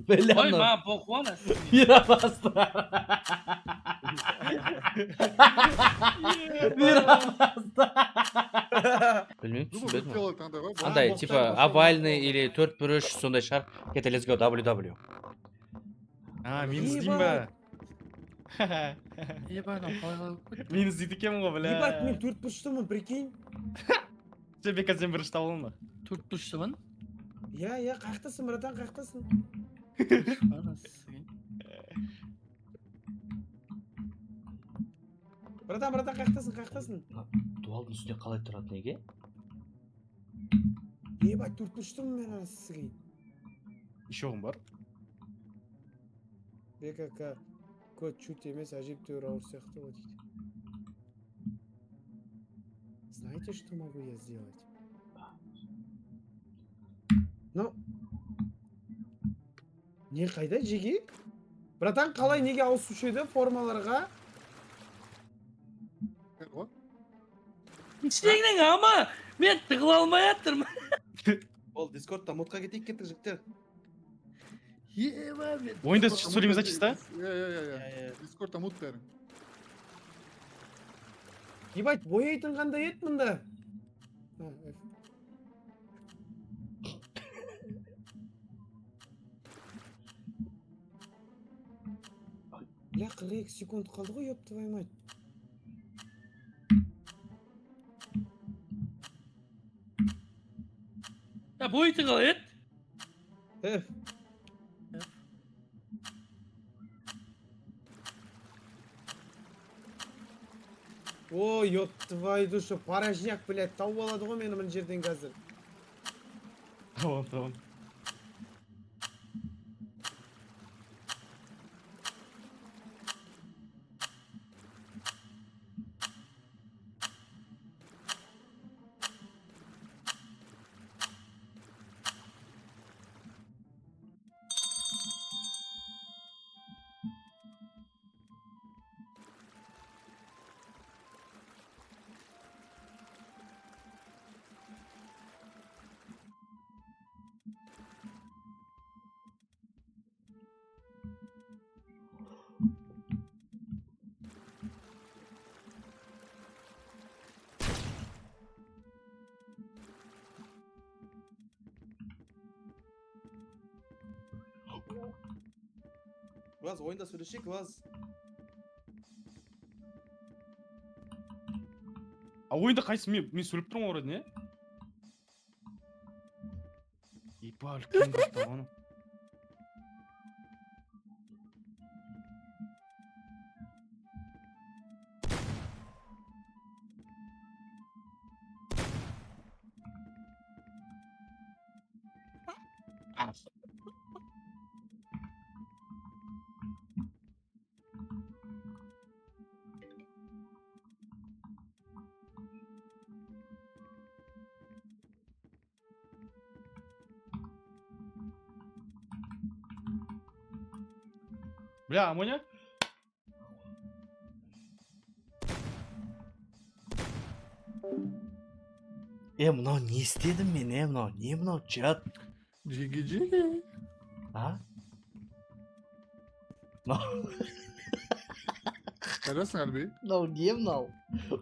Бля, Ой, мынау. маған похуй ана. Мирабасты. Мирабасты. Білмеймін, Любой түсінбедім. тело таңдай ғой. Андай, боқтан типа, боқтан овальный боқтан. или төрт бұрыш сондай шар. Кете, let's go, WW. А, мені іздеймін ба? Ебать, мынау қалай қалай болып кетті? Мені іздейді екенмін ғой, бля. Ебать, мен төрт бұрыштымын, прикинь. Сен, Бека, сен бірінші табылдың ба? Төрт бұрыштымын. Иә, иә, қаяқтасың, братан, қаяқтасың? Анасы. Братан, братан, қаяқтасың, қаяқтасың? Дуалдың үстіне қалай тұрады, неге? Ебать, төрт бұрыштымын мен, анасы сігейін. Еще бар. Бека, к, код чуть емес, әжептәуір ауыр сияқты ғой дейді. Знаете, что могу я сделать? Ну, не қайда, жеге? Братан, қалай неге ауысушы еді формаларға? Ғой. Ішіңнің ама мен тығыла алмай жатырмын. Ол Дискордта модқа кетейік, кеттік, жігіттер. Еба, мен. Ойында сөйлейміз, чисто? Иә, иә, иә, иә. Иә, иә. Дискордта мут бәрің. Ебать, бояйтын қандай еді мында? А, F. Бля, 42 секунд қалды ғой, ёб твою мать. Я бойтын қалай еді? F. Ой, ёб твою душу, порожняк, блядь, тауып алады ғой мені мына жерден қазір. Табам, табам. Глаз, ойында сөйлесейік, Глаз. А ойында қайсы, мен сөйлеп тұрмын ғой вроде, не? Еба, үлкен карта ғой анау. Бля, Амоня? Е, мынау не істедім мен, е, мынау не мынау, чат? Жеге, жеге. А? Мынау Қайдасың, Әлби? мынау не мынау?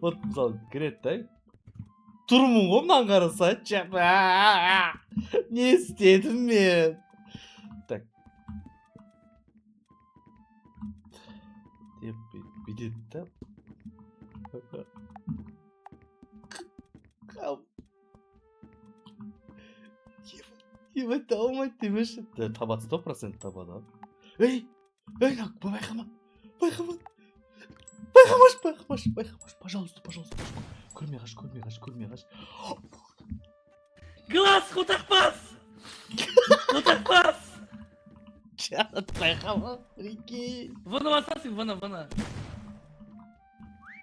Вот, мысалы, кіреді да. Тұрмын ғой, мынаны қараса, чат. Не істедім мен? Так. Деп бүйтеді да. Ебать, таба демеші. Да, табады, 100% табады. Ей, ей, мынау, байқама, байқама. Байқамашы, байқамашы, байқамашы, пожалуйста, пожалуйста, көрмей қаш, көрмей қаш, көрмей қаш. Глаз, қотақ бас! Қотақ бас! Чат, байқама, прикинь. Вона басасың, вона, вона.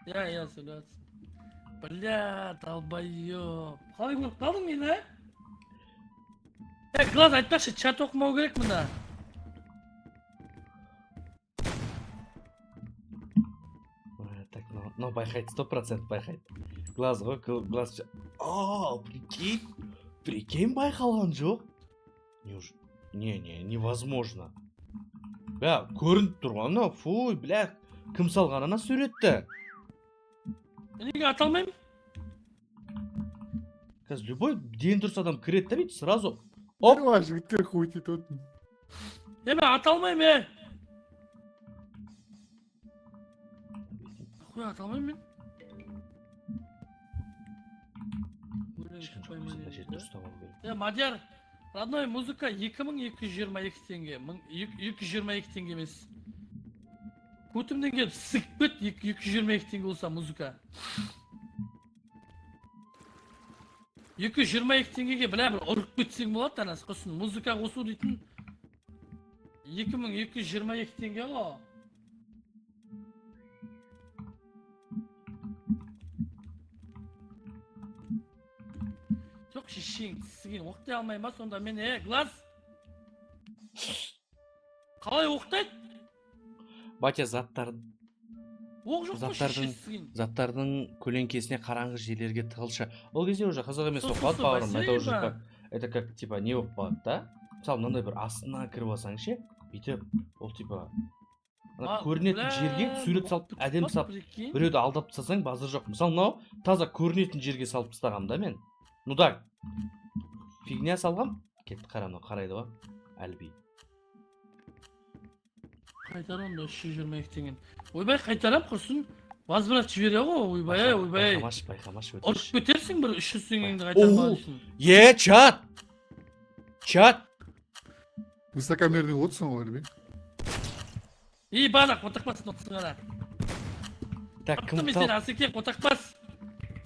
Иә, иә, сөйлеп жатсың. Бля, долбоёб. Қалай көріп қалдың мені, а? Е, Глаз, айтпақшы, чат оқымау керек мында. Ой, так, мынау байқайды, 100% байқайды. Глаз ғой, глаз. А, прикинь, прикинь, байқалған жоқ. Неужели? Не, невозможно. Бля, көрініп тұр ғой анау. Фуй, бля, кім салған ана суретті? Неге ата алмаймын? Қазір любой дені дұрыс адам кіреді да, бүйтіп сразу. Оп! Ой, жігіттер хуй етіп отыр. Е, мен ата алмаймын, е. Хуй ата алмаймын мен. Өлең Ешкім жоқ шықпай ма болса, не мына жерді дейді? дұрыстап алу керек. Е, Мадияр, родной, музыка 2222 теңге. 222 теңге емес. Көтімнен келіп сігіп кет, 222 теңге болса музыка. 222 теңгеге, бля, бір ұрып кетсең болады анасы. Сосын музыка қосу дейтін 2222 теңге ғой. Жоқ, шешең тісіген оқтай алмай ма сонда мен, е, глаз? Қалай оқтайды? Батя, заттар Оқ жоқ қой, шешесі сігген. Заттардың көлеңкесіне, қараңғы жерлерге тығылшы. Ол кезде уже қызық емес Сол, болып қалады, сол, бауырым. Это уже спасибо. как, это как типа не болып қалады да. Мысалы, мынандай бір астына кіріп алсаң ше, бүйтіп, ол типа ана көрінетін Бля, жерге сурет салып, оқ әдемі бітіп салып, прикинь. Біреуді алдап тастасаң, базар жоқ. Мысалы, мынау таза көрінетін жерге салып тастағанмын да мен. Ну да, фигня салғам. Кетті, қара, мынау қарайды ғой. Әліби. Қайтар онда 322 теңгені. Ойбай, қайтарам, құрсын. Возврат жібере ғой, ойбай, ай, ойбай. Байқамашы, байқамашы, Ұрып өтініш. кетерсің бір 300 теңгеңді қайтармаған Оу. үшін. Е, чат! Чат! Высокомерный отырсың ғой, Әліби. И, бана, қотақбас, отсың ана. Так, Таптым кім мен сені, тал? Асеке, қотақбас.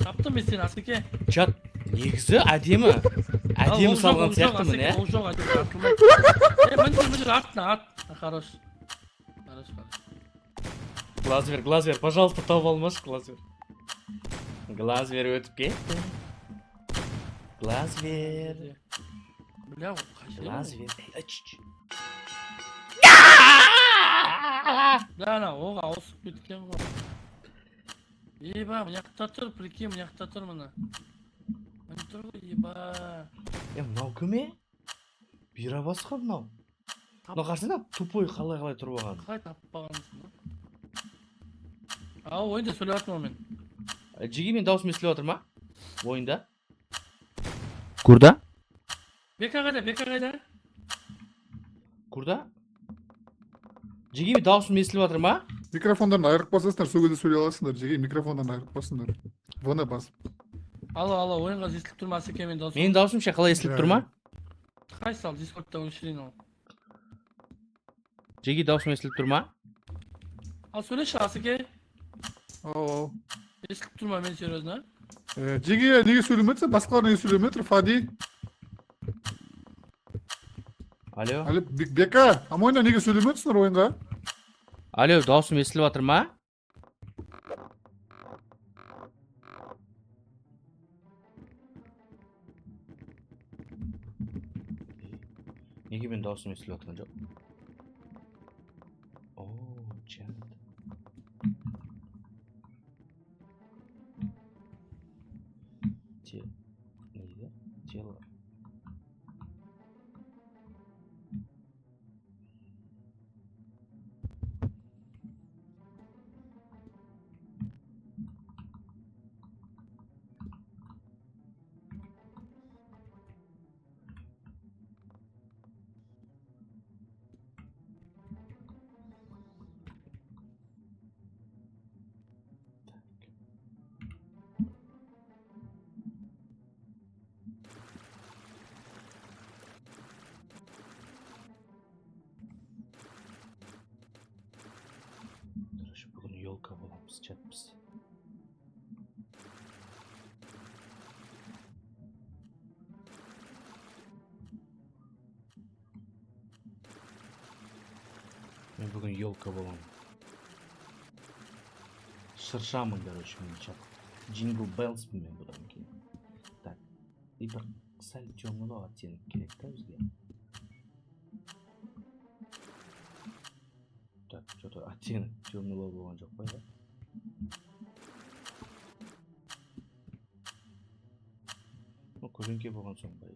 Таптым мен сені, Асеке. Чат, негізі әдемі. Ал, Әдемі ол жоқ, салған ол жоқ, сияқтымын, Асеке, ә? Ол жоқ, әдемі, артылмайды. Е, міне жүр, міне жүр, артына, ат. А, хорош. Хорош, хорош. Глаз бер, глаз бер, пожалуйста, тауып алмашы, глаз бер. Глаз бер өтіп кетті. Глаз бер. Бля, ол қай жер Глаз ол? бер. Ей, ай, чш, чш. Бля, ана оқ ауысып кеткен ғой. Еба, мына жақта тұр, прикинь, мына жақта тұр мына. Міне тұр ғой, еба. Е, мынау кім, е? Бұйра бас қой мынау. Мынау қарасana, тупой қалай қалай тұрып алған. Қалай таппағансың? А, ойында сөйлеп жатырмын мен. Жеге, мен дауысым естіліп жатыр ма? Ойында? Курда? Бека қайда, Бека қайда? Курда? Жеге, мен дауысым естіліп жатыр ма? Микрофондардан айырып басасыңдар, сол кезде сөйлей аласыңдар. Жеге, микрофондан айырып басыңдар. Вны басып. Алло, алло, ойынға естіліп тұр ма, Асеке, мен дауысым? Менің дауысым ше, қалай, естіліп тұр ма? Қайсы ал, Дискордта өшірейін ал. Жеге, дауысым естіліп тұр ма? Ал, сөйлеші, Асеке. Ау, ау. Естіліп тұр ма мен, серьезно? Жеге неге сөйлемей жатсың? Басқалар неге сөйлемей жатыр? Фади, Алло. Әлі Бека, Амойна, неге сөйлемей жатсыңдар ойынға? Алло, дауысым естіліп жатыр ма? Неге менің дауысым естіліп жатқан жоқ? О, чат. Те, не дейді? Тело. Короче, бүгін елка боламыз, чат, біз. Мен бүгін елка боламын. Шыршамын, короче, мен, чат. Jingle Bellsпін мен бұдан кейін. Так, и бір сәл темный оттенок керек та бізге. Так, что-то оттенок темный болған жоқ па, иә? Ну, көлеңке болған соң ба.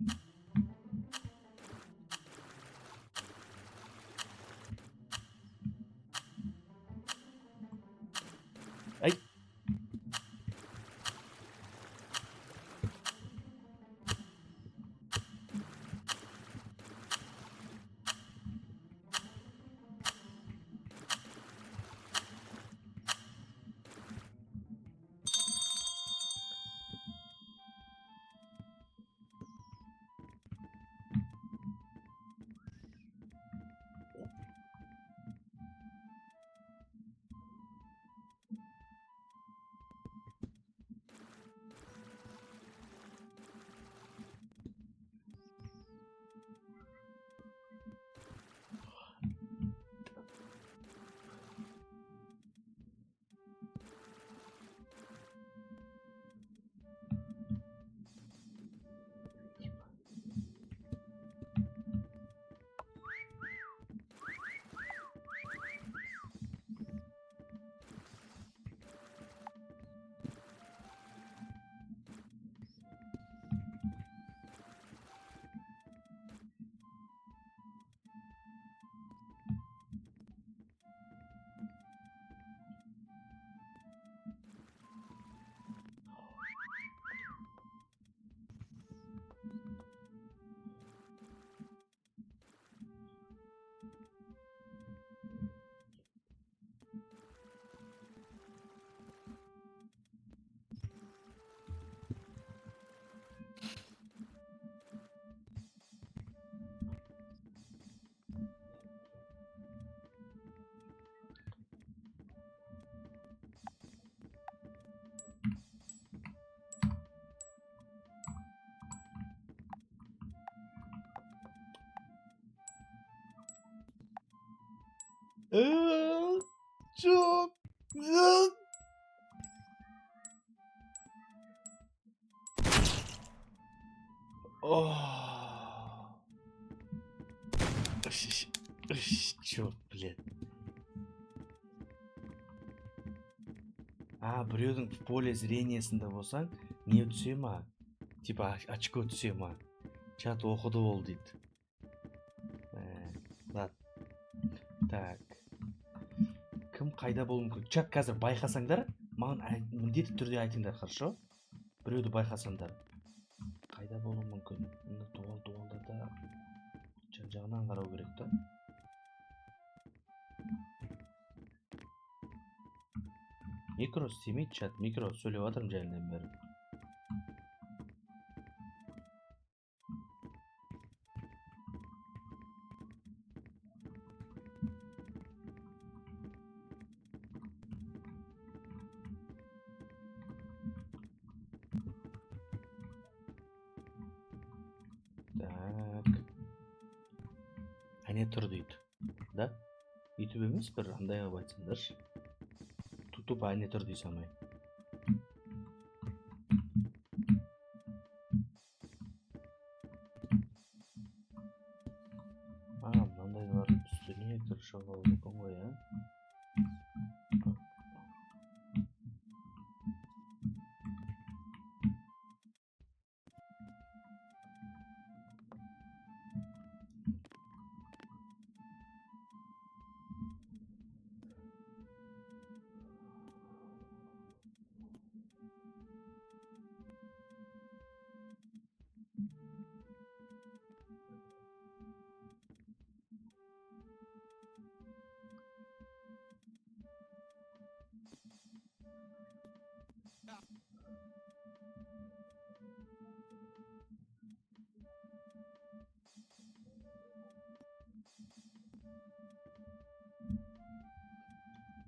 Жоқ. Черт, блядь. А, біреудің в поле зрениесінде болсаң, не түсе ма? Типа очко түсе ма? Чат оқыды ол дейді. Ладно. Так. Кім қайда болуы мүмкін? Чат қазір байқасаңдар, маған міндетті түрде айтыңдар, хорошо? Біреуді байқасаңдар. Қайда болуы мүмкін? Мына дуалдарда жан жағынан қарау керек та. Микро істемейді чат, микро сөйлеп жатырмын жайынан бері. Так. Әне тұр дейді. Да? Ютуб емес бір андай қылып айтсаңдаршы. Тупо әне тұр дей салмай. А, мынандайлардың үстіне кіріп шығуы мүмкін ғой, а?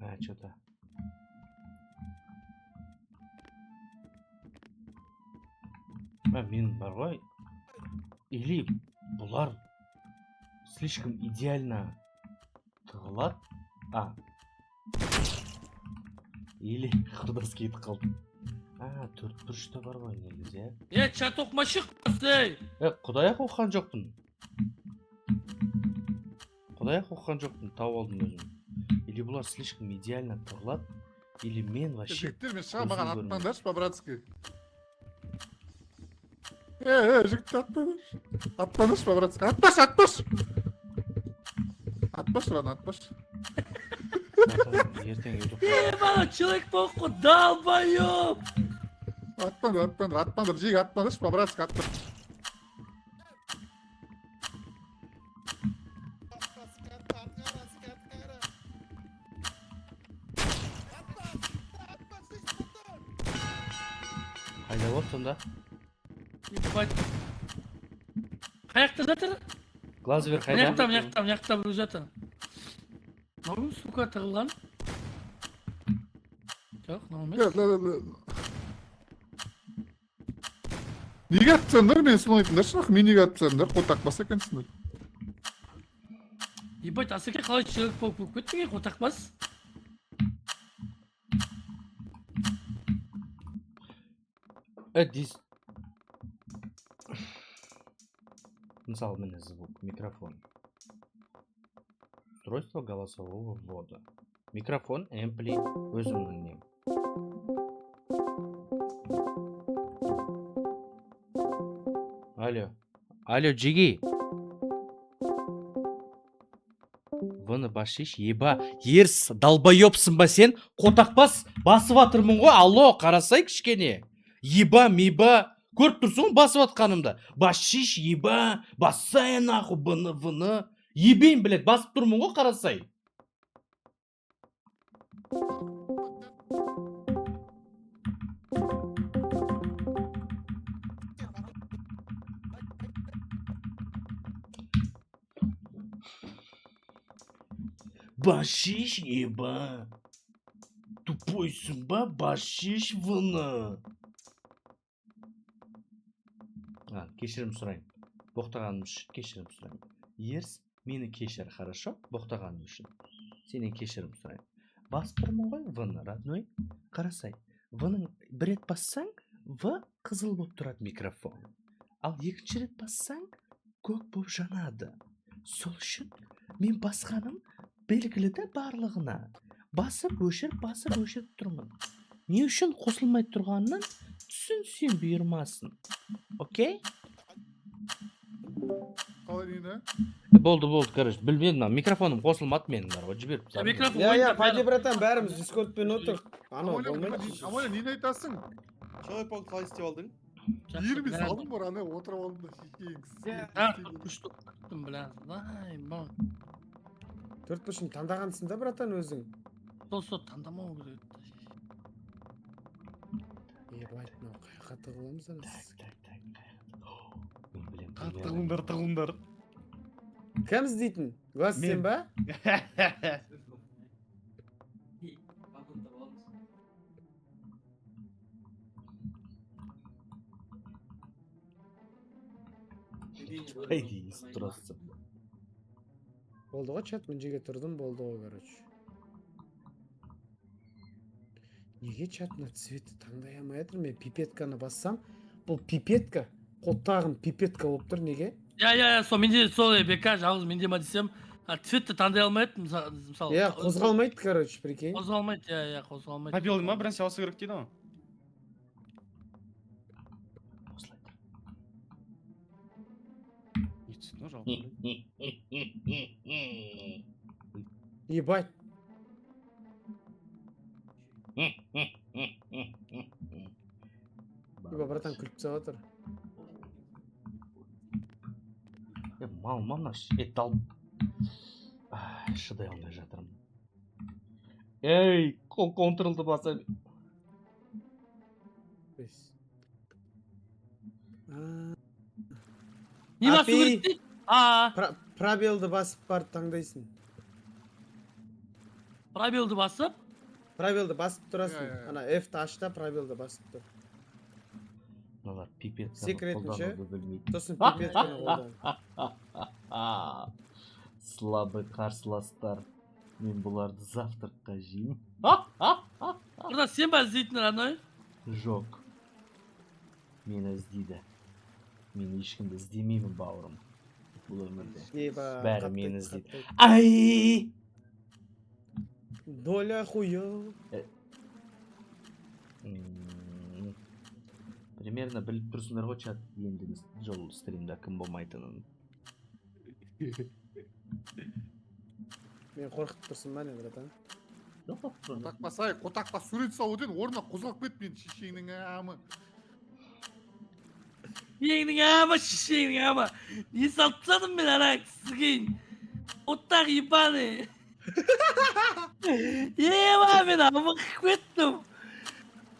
А, что-то. А, мен бар ғой. Или бұлар слишком идеально тығылады. А. Или құрдас кетіп қалды. А, төрт бұрышта бар ғой негізі, ә? Е, чат оқымашы, ей! Е, құдай ақ оқыған жоқпын. Құдай ақ оқыған жоқпын, тауып алдым өзім. Или бұлар слишком идеально тығылады, или мен вообще Жігіттер, мен шығамын, маған көзім көрмейді. атпаңдаршы, по-братски. Жігіттер, атпаңдаршы. Атпаңдаршы, по-братски. Атпашы, атпашы! Атпашы, ладно, атпашы. Ертең YouTube. Е, бала, человек паук қой, долбоёб! Атпаңдар, атпаңдар, атпаңдар, жиги, атпаңдаршы, по-братски, атпашы. Қайда болды сонда? Ебать. Қаяқта жатыр? Глазбер қайда? Мына жақта, мына жақта, мына жақта біреу жатыр. Мынау сука тығылған. Жоқ, мынау емес. Неге атсаңдар, мен соны айтыңдаршы, нахуй, мен неге атсаңдар, қотақ бас екенсіңдер. Ебать, Асеке қалай человек паук болып кеттің, е, қотақ бас? Дис... Мысалы, міне звук, микрофон. Устройство голосового ввода. Микрофон, эмпли, өзімнің нем. Алло. Алло, Джиги. Вны башиш, еба. Ерс, долбоебсың ба сен? Қотақбас басып жатырмын ғой. Алло, қарасай кішкене. Еба, меба. Көріп тұрсың ғой басып жатқанымды. Башиш, еба. Басай нахуй, бны, вны. Ебейін, блядь, басып тұрмын ғой, қарасай. Башиш, еба. Тупойсың ба, башиш, вны. А, кешірім сұраймын. Боқтағаным үшін кешірім сұраймын. Ерс, мені кешір, хорошо? Боқтағаным үшін. Сенен кешірім сұраймын. Басып тұрмын ғой В-ны, родной. Қарасай, В-ның бір рет бассаң, В қызыл болып тұрады микрофон. Ал екінші рет бассаң, көк болып жанады. Сол үшін мен басқаным белгілі да барлығына. Басып өшіріп, басып өшіріп тұрмын. Не үшін қосылмай тұрғанын түсін сен бұйырмасын. Окей? Қалай нені? Болды, болды, короче, білмедім, мына микрофоным қосылмады менің бар ғой, жіберіп тастадым. Микрофон Иә, иә, ойында Фади бәрі- братан, бәріміз Дискордпен отырық. Анау Амоня, болмайды. Амоня, нені айтасың? Человек паук қалай істеп алдың? Жақсы, Еліме бля, салдым ғой, ана отырып алдым да шешеңіз. А, күшті күттім, бля. Ай, ба. Төрт бұрышын таңдағансың да, братан, өзің. Сол таңдамау керек еді. Ебать, мынау қаяққа тығыламыз ана? Так, так, так. Мен білемін, примерно. Тығылыңдар, тығылыңдар. Кім іздейтін? Глаз сен Мен. ба? Ай, естіп тұрасың. Болды ғой, чат, мына жерге тұрдым, болды ғой, короче. Неге чат мына цветті таңдай алмай жатыр? Мен пипетканы бассам, бұл пипетка, қотағым пипетка болып тұр, неге? Иә, иә, иә, сол менде сол бека жалғыз менде ма десем, цветті таңдай алмай едім, мысалы. Иә, қозғалмайды, короче, прикинь. Қозғалмайды, иә, иә, қозғалмайды. Пробел ма, бір нәрсе алса керек дейді ғой. Осылай тұр. Не түсіндің ғой жалпы? Ебать. Еба, братан, күліп тастап жатыр. Е, мал ма мына е, дал. Ай, шыдай алмай жатырмын. Ей, қол контролды баса. Бес. А, Не басу Апи. керек дейді? А, Пробелді басып барып таңдайсың. Пробелді басып, Пробелді басып тұрасың. Иә, иә, иә. Ана F-ті аш та пробелді басып тұр. Мыналар пипетканы Секретін ше? қолдануды білмейді. Сосын пипетканы қолдан. Слабый қарсыластар. Мен бұларды завтракқа жеймін. Братан, сен ба іздейтін, родной? Жоқ. Мені іздейді. Мен ешкімді іздемеймін, бауырым. Бұл өмірде. Еба, Бәрі қатты мені айтты, іздейді. қатты айтты. Ай! Доля хуя. Примерно біліп тұрсыңдар ғой, чат, ендігі жолы стримда кім болмайтынын. Мен қорқытып тұрсың ба не, братан? Қотақ басай, қотақ бас, сурет салып өтейін, орнына қозғалып кет мен шешеңнің амы. Шешеңнің амы, шешеңнің амы. Не салып тастадым мен ана кісіге? Оттақ ебаный. Еба, мен амы қып кеттім.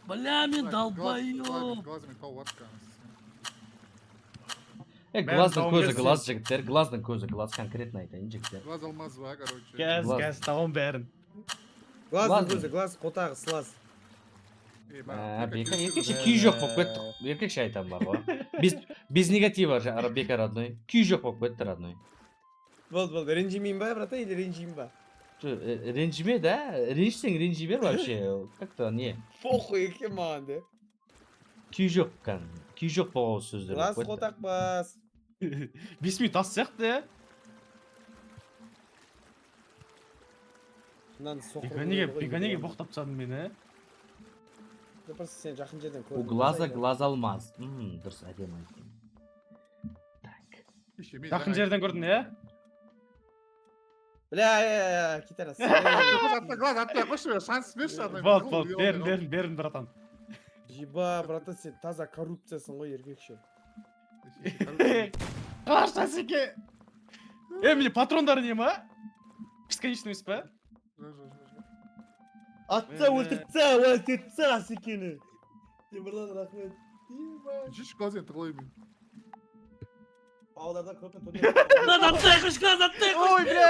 Бля, мен долбоёб. Глазами тауып атты қазір. Е, Бәрін глаздың тауып көзі берсін. Глаз, жігіттер, глаздың көзі глаз, конкретно айтайын, жігіттер. Глаз алмаз ба, короче. Газ, Глаз. газ, табам бәрін. Глаздың Глаз. көзі, глаз, қотағы, слаз. Е, Ә, Бека, Бека, еркекше Бә. күй жоқ болып кетті. Еркекше айтамын бар ғой. Без негатива, Бека, родной. Күй жоқ болып кетті, родной. Болды, болды, ренжімеймін ба, братан, или ренжимін ба? Жо, ренжіме да, ренжісең ренжи бер вообще. Как-то не. Похуй екен маған де. Күй жоқ кәдімгі. Күй жоқ болған сөздер Глаз болып кетті. қотақ бас. 5 минут аз сияқты, иә? Мынаны соқыр. Бека неге, Бека неге боқтап тастадың мені, ә? Просто сен жақын жерден У көрдім. глаза глаз алмаз. Дұрыс, әдемі айттың. Так. Кеше мен Жақын жаңа жерден көрдің, иә? Бля, иә, кет ана. Глаз атпай, глаз атпай қойшы, шанс берші ана. Болды, болды, бердім, бердім, бердім, братан. Еба, братан, сен таза коррупциясың ғой, еркекше. Қаш, Асеке! Е, менде патрондар не ма? Бесконечный емес па? Атса, өлтіртсе, өлтіртсе, Асекені. Темірлан, рахмет. Жеш глаз енді тығылаймын. Павлодарда крупный турнир. Глаз аттай қойшы, глаз аттай қойшы. Ой, бля,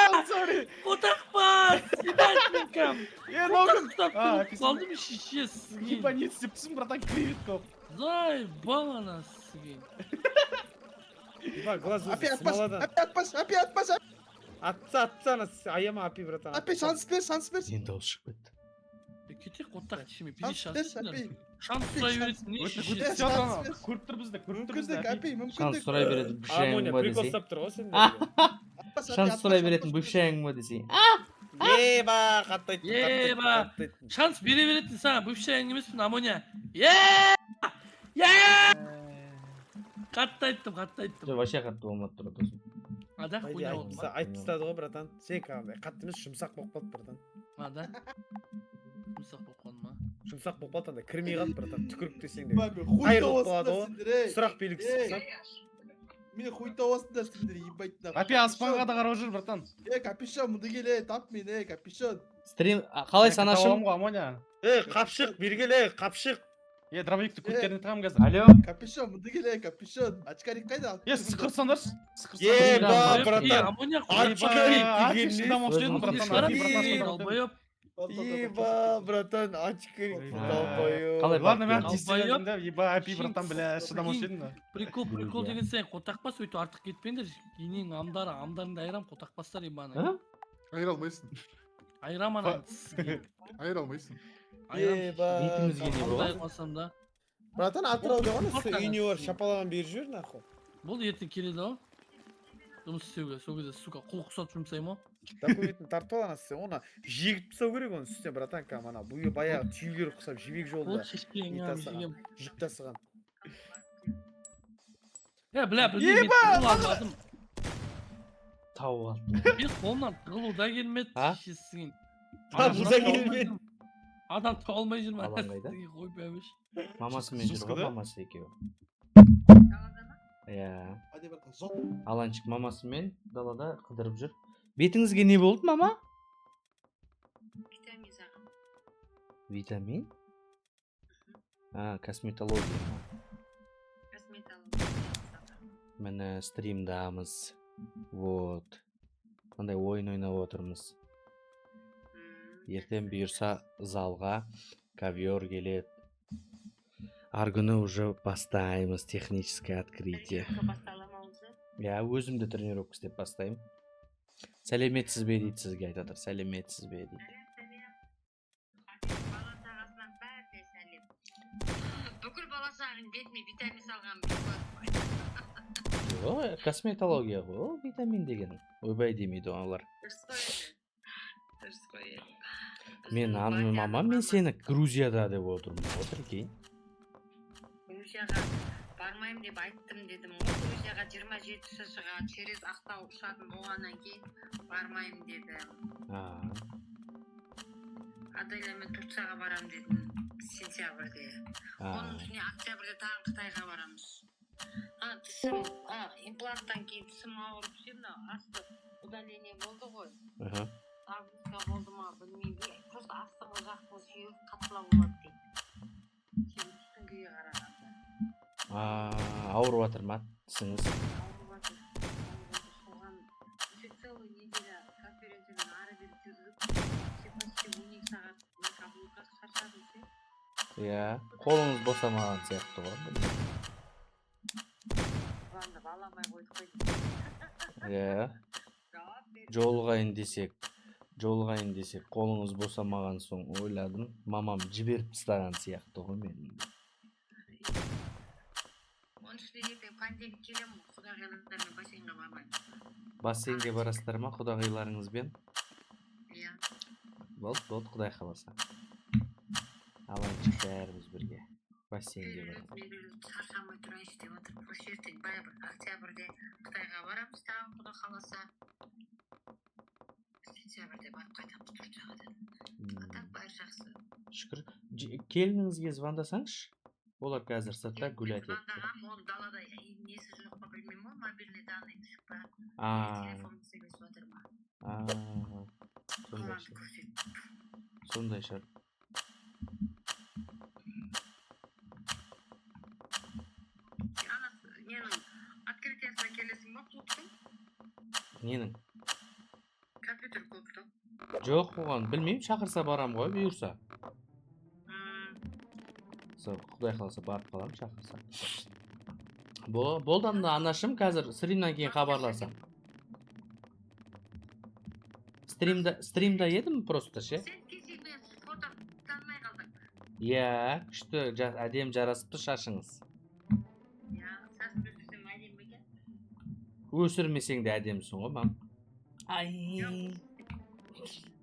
братан, сорри! Қотақ бас. Ебать, мен кім? Е, мынау кім? Ұстап А, тұрып әкесі. қалдым, шеше, сізге. Ебать, не істеп тұрсың, братан, креветка. Заебал ана сізге. Еба, глаз өзі Опять атпаш, смоладан. опять атпаш, опять атпаш. Атса, атса, ана аяма, апи, братан. Апи, шанс бер, шанс бер. Енді дауыс шығып кетті. Кетейік, қотақ шешеме. Шанс Пиздец, бер, шанс. апи. Шанс сұрай беретін не Өте шеше? өте Шанс ана бер. көріп тұр бізді, көріп тұр бізді. Мүмкіндік, Апи. апи, Шанс мүмкіндік. сұрай беретін бывшаяң Амоня, ба прикол десей. ұстап тұр ғой сенде. Атпас, апи, Шанс атпас, сұрай атпас, беретін атпас. бывшаяң ба десей. Еба, қатты айттың, қатты айттың, Еба. қатты айттың. Шанс бере беретін саған бывшаяң емеспін, Амоня. Е! Е! Қатты айттым, қатты айттым. Жоқ, вообще қатты болмады тұр, досым. А да, По идее, хуйня айтып болды ма? айтып тастады ғой, братан. Сен кәдімгідей қатты емес, жұмсақ болып қалды, братан. А да? Жұмсақ болып қалды ма? Жұмсақ болып қалды, андай кірмей қалды, братан. Түкірік десең де. Ба, мен хуй Айырылып табасыңдар қалады ғой. сендер, ей. Сұрақ белгісі Ей. ұқсап. Мен хуй табасыңдар сендер, ебать нахуй. Апи, аспанға да қарап жүр, братан. Ей, капюшон, мұнда кел, ей, тап мені, ей, капюшон. Стрим қалай санашым? Табамын ғой, Амоня. Ей, қапшық, бері кел, ей, қапшық. Е, дробовикті көттеріне тығамын қазір. Алло. Капюшон, мұнда кел, ей, капюшон. Очкарик қайда? Е, сықырсаңдаршы. Еба, Ей, братан. Амоня, Очкарик деген Шыдамаушы едім, братан. Апи, братан, шыдамаушы едім. долбоеб. Еба, братан, очкарик, долбоеб. Қалай Ладно, мен барып тиісе едім да, еба, апи, братан, бля, шыдамаушы едім да. Прикол, прикол Иә. деген сайын қотақбас өйтіп артық кетпеңдер. Енең амдары, амдарыңды айырам, қотақбастар ебаны. А? Айыра алмайсың. Айырам ана. Айыра алмайсың. Айырам. Еба. Бетімізге не болады? Құдай қалсам да. Братан, Атырауда ғой, Ортаға үйіне барып түсейін. шапалаған беріп жібер, нахуй. Бұл ертең келеді ғой. Жұмыс істеуге, сол кезде, сука, қол құсатып жұмсаймын ғой. Документін тартып ал анасы, оны жегіп тастау керек оның үстіне, братан, кәдімгі ана буйы баяғы түйелер құсап жібек Бұл жолында шешкең, не тасыған. жегем. Жүк тасыған. Е, бля, білмеймін, мен тығыла алмадым. Тауып алды. Мен қолымнан тығылу да келмеді, А? шешесіңін. Табу да келмеді. Адам таба алмай жүрмін. Алаң қайда? Қойып әбіш. Мамасымен жүр Суска ғой, да? мамасы екеуі. Иә. Hadi братан, зот. Аланчик мамасымен далада қыдырып жүр. Бетіңізге не болды, мама? Витамин саған. Витамин? А, косметология ма? Косметология саған. Міне, стримдамыз. Вот. Мындай ойын ойнап отырмыз. Ертең бұйырса залға ковер келеді. Ар күні уже бастаймыз техническое открытие. Тренировка бастала ма уже? Иә, өзім де тренировка істеп бастаймын. Сәлеметсіз бе дейді, сізге айтып жатыр. Сәлеметсіз бе дейді. Сәлем, сәлем. Бала шағасынан бәріне сәлем. Бүкіл бала шағаның бетіне витамин салған болады. Жоқ, косметология ғой, ол витамин деген. Ойбай демейді олар. Дұрыс қой енді. Дұрыс қой енді. Мен Біздің аны батяның мама, мен мамасы сені Грузияда деп отырмын ғой, прикинь. Грузияға бармаймын деп айттым дедім ғой. Грузияға 27-ші шығады, через Ақтау ұшатын болғаннан кейін бармаймын дедім. А, Аделямен Турцияға барамын дедім сентябрьде. а, Оның үстіне октябрьде тағы Қытайға барамыз. А, тісім, а, импланттан кейін тісім ауырып ше, мына асты удаление болды ғой. Нагрузка болды ма, білмеймін. Просто астыңғы жақтың сүйегі қаттылау болады дейді. Сен үстіңгіге қарағанда. А, ауырып жатыр ма тісіңіз? Ауырып жатыр. Ауырып жатыр. Соған еще целую неделя конференциядан ары бері жүрдік. Ше, почти 12 сағат на каблуках, шаршадым ше. Иә, қолыңыз босамаған сияқты ғой. Звондап ала алмай қойдық қой. Иә. Жауап бер. Жолығайын десек, қолыңыз босамаған соң ойладым, мамам жіберіп тастаған сияқты ғой мені. Оның үстіне ертең понедельник келемін ғой, құдағилармен бассейнге бармаймын. Бассейнге барасыздар ма құдағиларыңызбен? Иә. Болды, болды, құдай қаласа. Алайыншы, бәріміз бірге бассейнге Перелет, барамыз. мерелет, шаршамай тұрайыншы деп отыр. Просто ертең бәрібір октябрьде Қытайға барамыз тағы, құда қаласа. Сентябрьде барып қайтамыз Турцияға да. А так бәрі жақсы. Шүкір. Келініңізге звондасаңызшы. Олар қазір сыртта гулять етті. Звондағанмын, оның далада несі жоқ па, білмеймін ғой, мобильный данные түсіп па, А, телефонмен сөйлесіп жатыр ма. а, сондай Қаланы шығар. көрсетіп. Сондай шығар. Ана ненің открытиясына келесің ба, клубтың? Ненің? Компьютер клубтың. Жоқ, оған білмеймін, шақырса барам ғой, бұйырса. Сол, құдай қаласа барып қаламын шақырса. Болды анда, анашым, қазір стримнан кейін хабарласам. Стримда едім просто ше. Сен кеше мен фото танымай қалдың. Иә, күшті, әдемі жарасыпты шашыңыз. Иә, шашым өсірсем әдемі екен. Өсірмесең де әдемісің ғой, мам. Ай.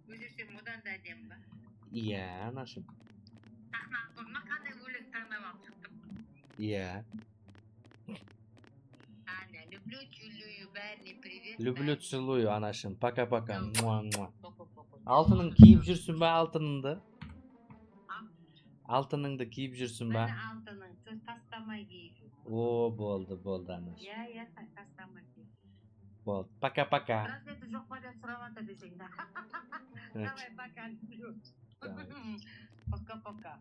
Өсірсем одан да әдемі ба? Иә, анашым. Сахнаға қойма, қандай өлең таңдап алып шықтым. Иә. Аня, люблю, целую, бәріне привет. Люблю, целую, анашым. Пока-пока. Муа, муа. Пока-пока. Алтының киіп жүрсің ба, алтыныңды? Алтыныңды киіп жүрсің ба? Міне алтының, тастамай киіп жүрмін. О, болды, болды, анашым. Иә, иә, тастамай киіп. Болды. Пока-пока. Браслеті жоқ па деп сұрап жатыр десең да. Давай, пока, люблю. Давай. Пока-пока.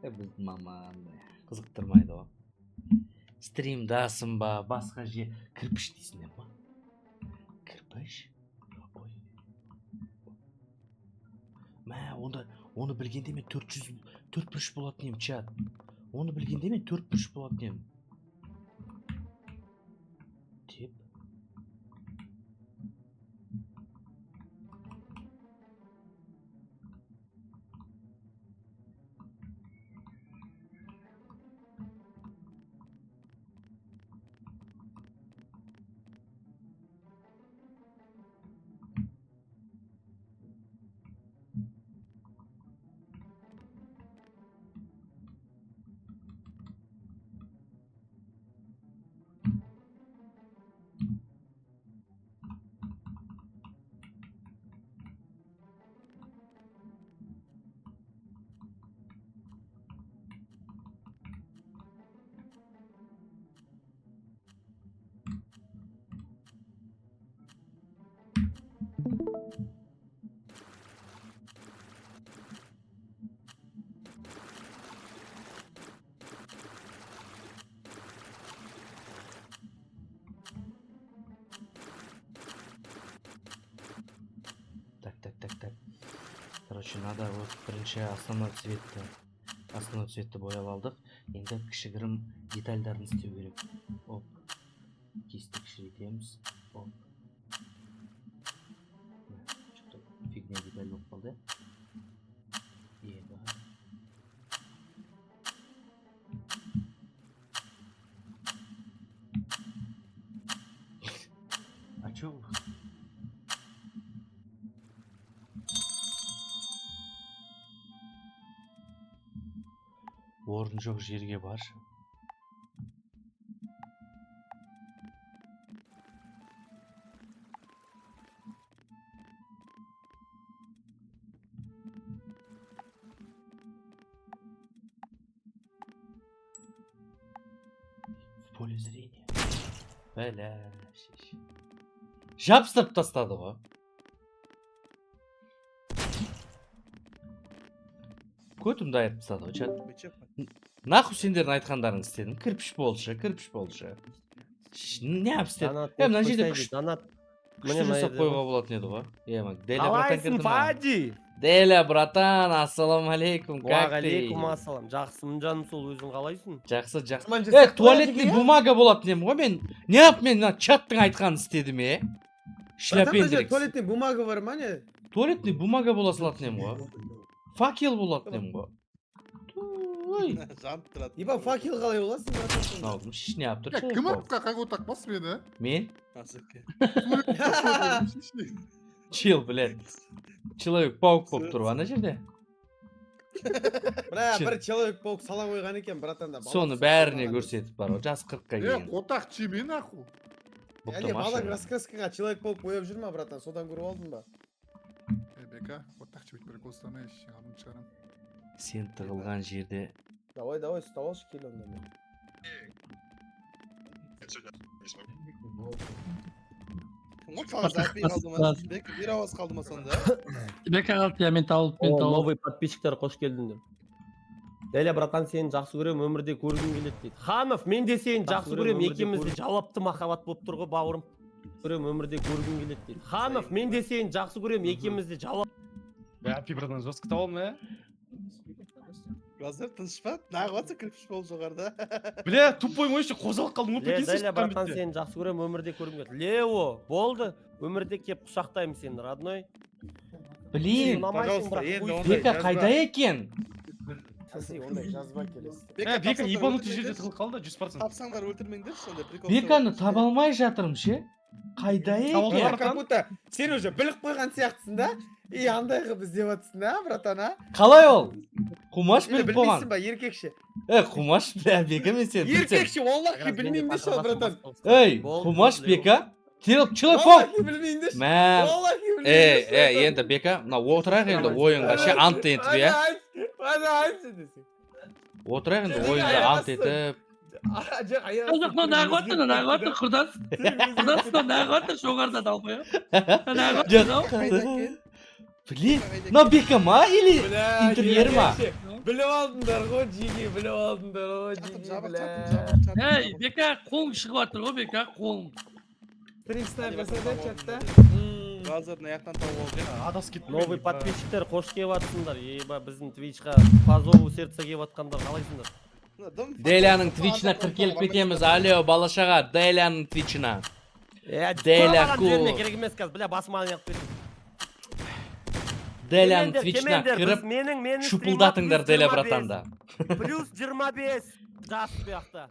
Біздің мама андай қызықтырмайды ғой. Стримдасың ба, басқа же кірпіш дейсіңдер ма? Кірпіш? Ой. Мә, онда оны білгенде мен 400 төрт бұрыш болатын едім, чат. Оны білгенде мен төрт бұрыш болатын едім. Теп. Так, так, так, так. Короче, надо вот бірінші основной цветті бояп алдық. Енді кішігірім детальдарын істеу керек. Оп. Кисті кішірейтеміз. Оп. Что-то фигня деталь болып қалды. Еба. А чё? Орын жоқ жерге баршы. В поле зрения. Бәлә, шеш. Жабыстырып тастады ғой. Көтімді айырып тастады ғой, чат. Нахуй сендердің айтқандарыңды істедім. Кірпіш болшы, кірпіш болшы. Неғып істедім? Мына жерде күшті жасап қоюға болатын еді ғой. Деля, братан кірді ма? Деля, братан, ассалаумағалейкум, как ты? Уағалейкум ассалам. Жақсымын, жаным сол, өзің қалайсың? Жақсы, жақсы. Туалетный бумага болатын едім ғой мен. Неғып мен мына чаттың айтқанын істедім, е? Шляпендрикс. Туалетный бумага бар ма, не? Туалетный бумага бола салатын едім ғой. Факел болатын едім ғой. Ой. Жанып тұрады. Ибо факел қалай боласың, братан? Мынау шешіне алып тұр. Кім атқа қай отақ мені? Мен? Чел, блядь. Человек-паук болып тұр ана жерде. Бля, бір Человек-паук сала қойған екен, братан да. Соны бәріне көрсетіп бар ғой, жас 40-қа келген. Отақ жеме нахуй. Әле балаң раскраскаға Человек-паук бояп жүр ма, братан? Содан көріп алдың ба? Бека, отақ жебейді бір көзтамай, алдын шығарам. Сен тығылған жерде. Давай, давай, ұстап алшы, кел онда мен. Бека, бір ауыз қалды ма сонда? Бека қалды, я мен тауып, мен тауып. Новый подписчиктер, қош келдіңдер. Деля, братан, сені жақсы көрем, өмірде көргім келеді дейді. Ханов, мен де сені жақсы көрем, екеумізде жауапты махаббат болып тұр ғой, бауырым. Көрем, өмірде көргім келеді дейді. Ханов, мен де сені жақсы көрем, екеумізде жауап. Бә, братан, жестко тауып, ә? Базар тыныш па? Нағып жатса кірпіш болып жоғарыда. Бля, тупой мой еще қозғалып қалдым ғой, Ле, прикинь, Деля, братан, бітті. сені жақсы көремін, өмірде көргім келеді. Лео, болды. Өмірде кеп құшақтаймын сені, родной. Блин, Ұнамайсың, Пожалуйста, бірақ енді хуй ондай Бека жазба. қайда екен? Сәси, ондай жазба келесі. Ә, Бека тапсаңдар ебанутый жерде өлтірмеңдерші. тығылып қалды, 100%. Тапсаңдар өлтірмеңдерші сондай прикол. Беканы таба алмай жатырмын ше. Қайда Табылды екен? братан. Как будто сен уже біліп қойған сияқтысың да, и андай қылып іздеп жатсың да, братан, а? Қалай ол? Қумаш Или біліп қойған. білмейсің ба, еркекше? Е, Қумаш, бля, Бека мен сені білсем. Еркекше, валлахи білмеймін деші ол, братан. Ей, Болды, Қумаш болды, Лео. Бека. Телефон. Валлахи білмеймін деші. Мә. Валлахи білмеймін Е, деші, е, братан. енді Бека, мына отырайық енді ойынға ше, ант етіп, иә? Ана айтшы десең. Отырайық енді Неге ойынға аяқ ант асты? етіп. А, жоқ, аяқ Жоқ, мынау нағып жатыр, мынау нағып жатыр, құрдас. Құрдас, мынау нағып жатыр, жоғарыда далбай. Нағып жатыр, мынау. Қайда екен? Блин, мынау Бека ма или Бля, интерьер ма? еркекше, біліп алдыңдар ғой, жеге, біліп алдыңдар ғой, Чатым жеге, жабық, бля. чатым жабық, чатым Ей, жабық. Бека, қолың шығып жатыр ғой, Бека, қолың. Стрим снайп жасады чатта. Базар мына жақтан тауып алып. Адасып кеттім. Новый подписчиктер, қош келіп жатсыңдар. Еба, біздің Твичқа по зову сердца келіп жатқандар қалайсыңдар? Дым Деляның Твичына тіркеліп кетеміз. Алло, бала шаға, Деляның Твичына. Е, Деля маған ку. жіберме, керек емес қазір, бля, басыма айналып кеттім. Деляның Кемендер, Твичына кемендер, кіріп біз менің шупылдатыңдар стримім Деля плюс 25, братанда. Плюс 25 жас бұл жақта.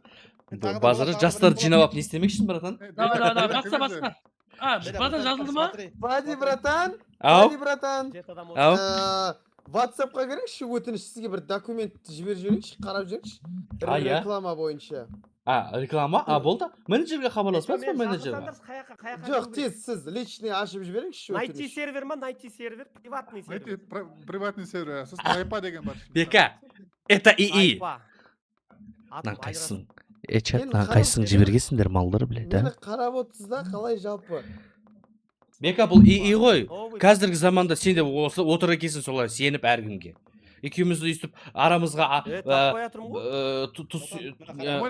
Базары жастарды жинап алып не істемекшісің, братан? Е, Давай, Бека, давай, давай, Бека, баста, кіргізі. баста. А, братан жазылды ма? Бади, братан, Ау, Бади, братан. Жеті адам отыр. ау. WhatsApp-қа кіріңізші, өтініш сізге бір документ жіберіп жіберейікші, қарап жіберіңізші. А, иә? Реклама бойынша. А, реклама? А, болды. Менеджерге хабарласпайсыз ба, Мен менеджерге? шақырсаңдаршы, қаяққа, қаяққа Жоқ, кіру керек? тез сіз личный ашып жіберіңізші Найти өтініш. сервер ма, найти сервер, приватный Найти сервер. приватный сервер, сосын Айпа деген бар. Бека, это ИИ. Айпа. Атым Мына қайсысын? айырасың. Е, чат, Мен мына қарап- қайсысын жібергенсіңдер, малдар, блядь, Мені а? қарап отырсыз да, қалай жалпы? Бека, бұл ИИ ғой. Новый Қазіргі заманда сен де осы отыр екенсің солай сеніп әркімге. Екеумізді өйстіп арамызға Е, таппай жатырмын ғой. тұз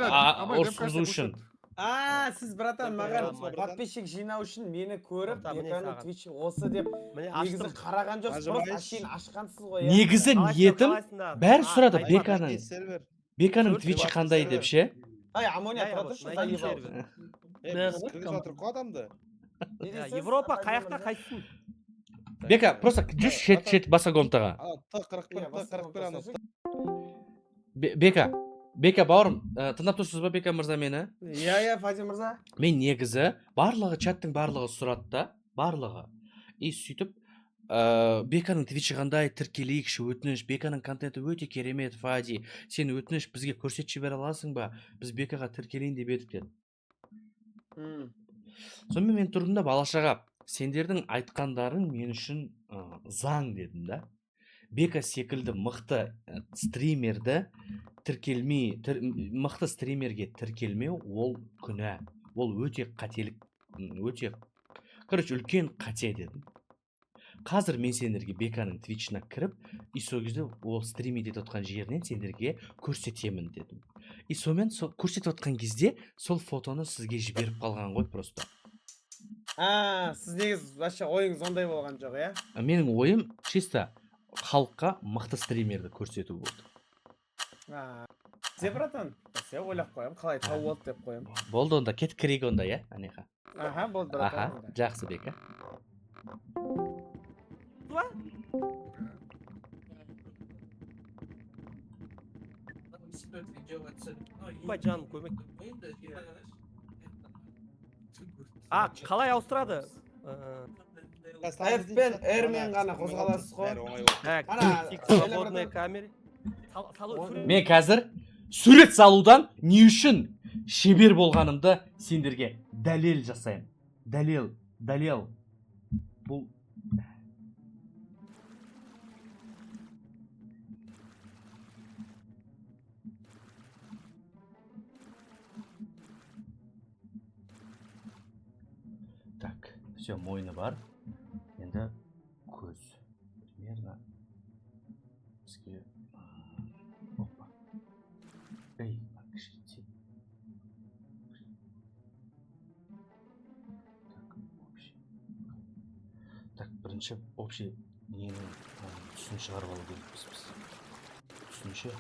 Амай, ұрысқызу үшін. А, сіз братан маған Братан. подписчик жинау үшін мені көріп, Братан, міне Беканың саған. Twitch осы деп Міне негізі аштым. қараған жоқсыз, просто Нажимаешь. әшейін ашқансыз ғой, иә? Негізі Қалайсыңдар, ниетім қалайсыңдар? бәрі А, сұрады Айпа. Беканың. Сервер. Беканың Төрт Твичі приватный қандай деп сервер. ше? Ай, Амония Иә, тұра вот, тұршы, найти заебал. сервер. Е, Бәрі біз бар, кіргізіп жатырмық қой адамды. Не Иә, дейсіз? Европа Амония қаяқта мырза? қайсысын? Бека, просто жүз шет шет баса комнатаға. Ана Т41 Иә, басқа Т41 ана. комнатасы. Бека, Бека бауырым, тыңдап тұрсыз ба Бека мырза мені? Иә, иә, Фади мырза. Мен негізі барлығы чаттың барлығы сұрады да, барлығы. И сөйтіп Беканың Твичі қандай, тіркелейікші, өтініш. Беканың контенті өте керемет, Фади. Сен өтініш бізге көрсетіп жібере аласың ба? Біз Бекаға тіркелейін деп едік деді. Сонымен мен тұрдым да, бала шаға, сендердің айтқандарың мен үшін заң дедім да. Бека секілді мықты стримерді тіркелмей, мықты стримерге тіркелмеу ол күнә. Ол өте қателік, өте, короче, үлкен қате дедім. Қазір мен сендерге Беканың Твичына кіріп, и сол кезде ол стрим етіп отқан жерінен сендерге көрсетемін дедім. И сонымен сол көрсетіп отқан кезде сол фотоны сізге жіберіп қалған ғой просто. А, сіз негізі вообще ойыңыз ондай болған жоқ, иә? Менің ойым чисто халыққа мықты стримерді көрсету болды. А, Зе, братан, сен ойлап қоямын, қалай тауып алды деп қоямын. Болды онда, кет кірейік онда, иә, анеха. Аха, болды, братан. Аха, онда. жақсы Бека. Ба? Ба, жаным, көмек. А, қалай ауыстырады? F пен R мен ғана қозғаласыз ғой. Бәрі оңай болды. Так, Ана, тик Деля, свободная братан. камера. Салу, сурет. Мен қазір сурет салудан не үшін шебер болғанымды сендерге дәлел жасаймын. Дәлел, дәлел. Бұл Так, все, мойны бар. Енді көз. Примерно бізге опа. Ей, кішкентай. Так, общий. Так, бірінші общий ненің түсін шығарып алу керекпіз біз. түсін ше.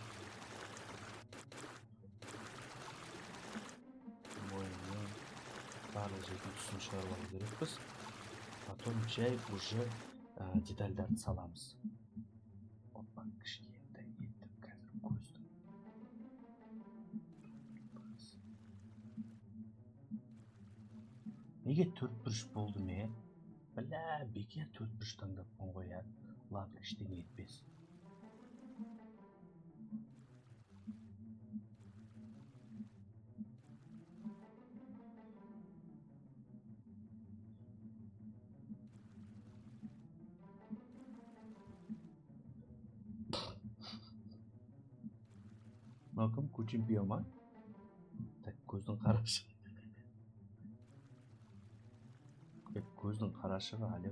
Мойнының барлық жердің түсін шығарып алу керекпіз. Потом жай уже детальдарды саламыз. Опа, кішкентай етіп қазір көздің. Неге төрт бұрыш болды ме? Бля, бекер төрт бұрыш таңдаппын ғой, я. Ладно, ештеңе етпес. Мынау кім? Кучимпио ма? Так, көздің қарашы. Көздің қарашығы әлі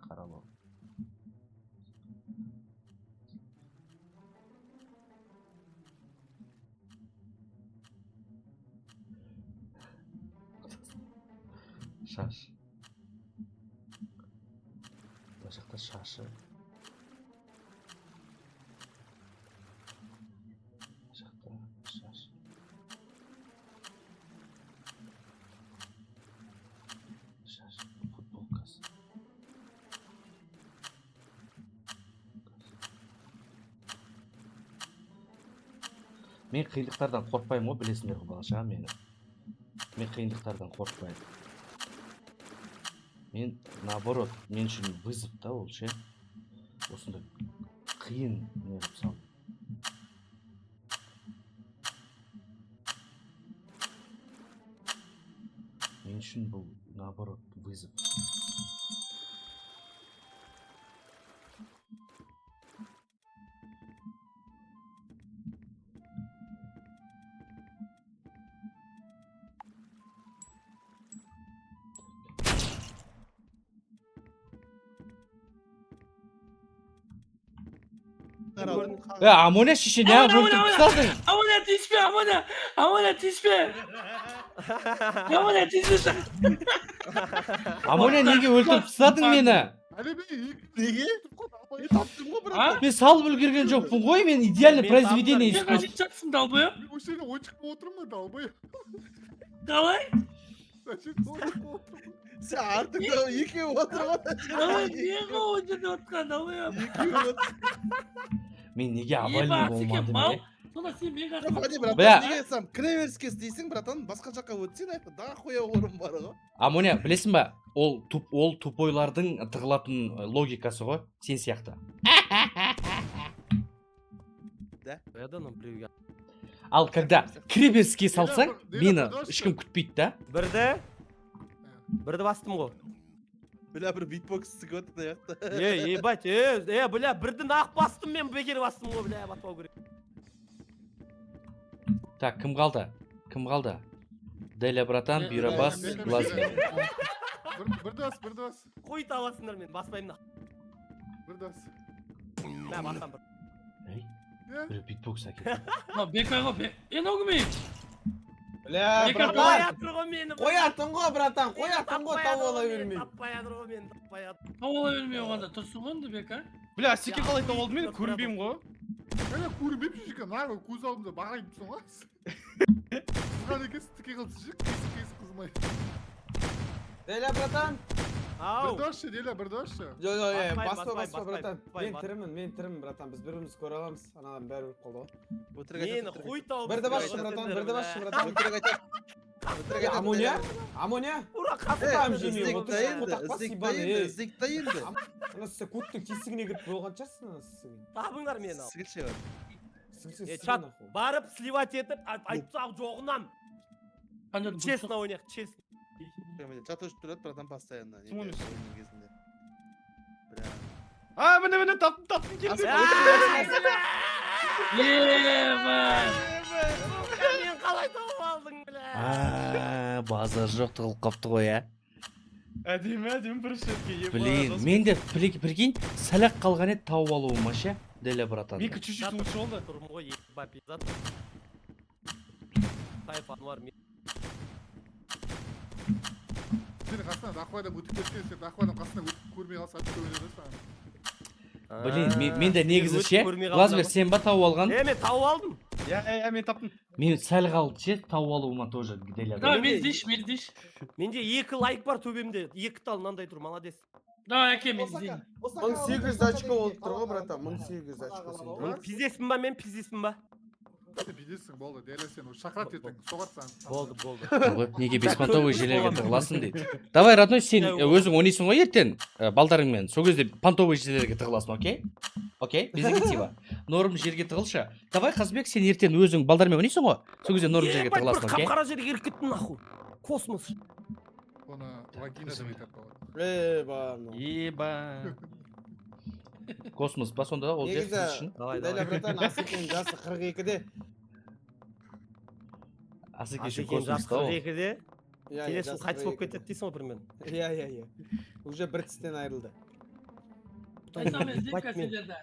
қаралау. Шаш. Мына жақта шашы. Мына жақта шаш. Шаш, футболкасы. Мен қиындықтардан қорықпаймын ғой, білесіңдер ғой бала-шаға мені. Мен қиындықтардан қорықпаймын. Мен наоборот, мен үшін вызов та ол ше. Осындай қиын не қылып салдым. Мен үшін бұл наоборот вызов. Амоня шеше не өлтіріп тастадың? Амоня тиіспе, Амоня! Амоня тиіспе! Амоня тиіспе! Амоня неге өлтіріп тастадың мені? Неге? Мен таптым ғой, брат. Мен салып үлгерген жоқпын ғой, мен идеальный произведение Мен қажет жатсың, долбоеб. Мен осы жерде ойыншық болып отырмын ғой, долбоеб. Қалай? Сен артыңда екеуі отыр ғой. Не ғой ол жерде отқан, долбоеб. Екеуі отыр. Мен неге аварийный болмадым, е? Сонда сен мен Братан, неге сам кіреберіске істейсің, братан, басқа жаққа өтсең, аяқта дохуя орын бар ғой. Амоня, білесің ба, ол тупойлардың тығылатын логикасы ғой, сен сияқты. Ал когда кіреберіске салсаң, мені ешкім күтпейді да. Бірді бастым ғой. Бля, бір битбокс сігіп отыр аяқта. Е, ебать, бля, бірді нақ бастым мен, бекер бастым ғой, бля, батпау керек. Так, кім қалды? Кім қалды? Деля братан, Бұйрабас, Глазбен. Бірді бас, бірді бас. Қой табасыңдар мен, баспаймын нақ. Бірді бас. Мә, басам бір. Ей, біреу битбокс әкелді. Мынау Бека ғой, мынау кім ей? Бля, братан. Қоятын ғой мені. Братан, қоятын ғой, тауып ала бермей. Таппай жатыр ғой мені, таппай жатыр. Тауып ала бермей оғанда тұрсың ғой енді, Бека. Бля, секе қалай тауып алдым мен, көрінбеймін ғой. Бля, көрінбеймін шешеке, нағы көз алдымда бағайып тұрсың ғой. Қызған екенсің, тіке қылып шеше, қисық-қисық қызмай. Деля, братан. Ау. Бір досшы, Деля, бір досшы. Жо, жо, баспа, баспа, братан. Мен тірімін, мен тірімін, братан. Біз бір-бірімізді көре аламыз. Анадан бәрі өліп қалды ғой. Мені қой тауып. Бірді басшы, братан, бірді басшы, братан. Өтірік айтады. Өтірік айтады. Амоня? Амоня? Ура, Қасым жемей отыршы, қотақбас ебаный, ей. Іздейік та енді. Ана сен көттің тесігіне кіріп болған шығарсың, ана сен. Табыңдар мені ал. Сігілші бар. Сігілсе, Чат, барып сливать етіп, айтсақ жоғынан. Честно ойнайық, честно. Чат өшіп тұрады, братан, постоянно. Ойынның кезінде. Бля. А, міне, міне, таптым, таптым, келдім. Ебать! Мен қалай тауып алдың, бля? А, базар жоқ тығылып қапты ғой, ә? Әдемі, әдемі бір шетке. Блин, мен де прикинь, сәл-ақ қалған еді тауып алуыма ше, Деля братан. Менікі чуть-чуть лучше болды. Тұрмын ғой, ебать, пиздат. Тайф Ануар, мен Сені қасынан дохуя адам өтіп кеткен, сен дохуя адам қасынан өтіп көрмей қалса, атып көре бересің. Блин, мен де негізі ше, Глазбер, сен ба тауып алған? Е, мен тауып алдым. Иә, иә, мен таптым. Мен сәл қалды ше, тауып алуыма тоже Деляда. Давай, мен іздейінші, мен іздейінші. Менде екі лайк бар төбемде. Екі тал мынандай тұр, молодец. Давай, әке, мен іздейін. 1800 очко болып тұр ғой, братан, 1800 очко сенде. Мың пиздеспін ба мен, пиздеспін ба? Сен пиздецсің, болды. Деля, сен уже шақырады ертең, соғады саған. Болды, болды. Ой, неге беспонтовый жерлерге тығыласың дейді. Давай, родной, сен өзің ойнайсың ғой ертең балдарыңмен. Сол кезде понтовый жерлерге тығыласың, окей? Окей, без негатива. Норм жерге тығылшы. Давай, Қазбек, сен ертең өзің балдармен ойнайсың ғой. Сол кезде норм жерге Ебать, бір тығыласың, окей? қап-қара жерге кіріп кеттім, нахуй. Космос. Оны вагина деп айтады бала. Еба, мынау. Еба. Космос па сонда ол жер Негізі, сіз үшін? Давай, Деля, давай. братан, Асекең жасы 42-де. Асеке үшін Асекең жасы космос та ол. 42-де. Иә, иә, Келесі жылы жасы қайтыс болып 42-де. кетеді дейсің ғой примерно. Иә, иә, иә. Уже бір тістен айырылды. Айтсам, мен іздеймін Ебать, мен сендерді.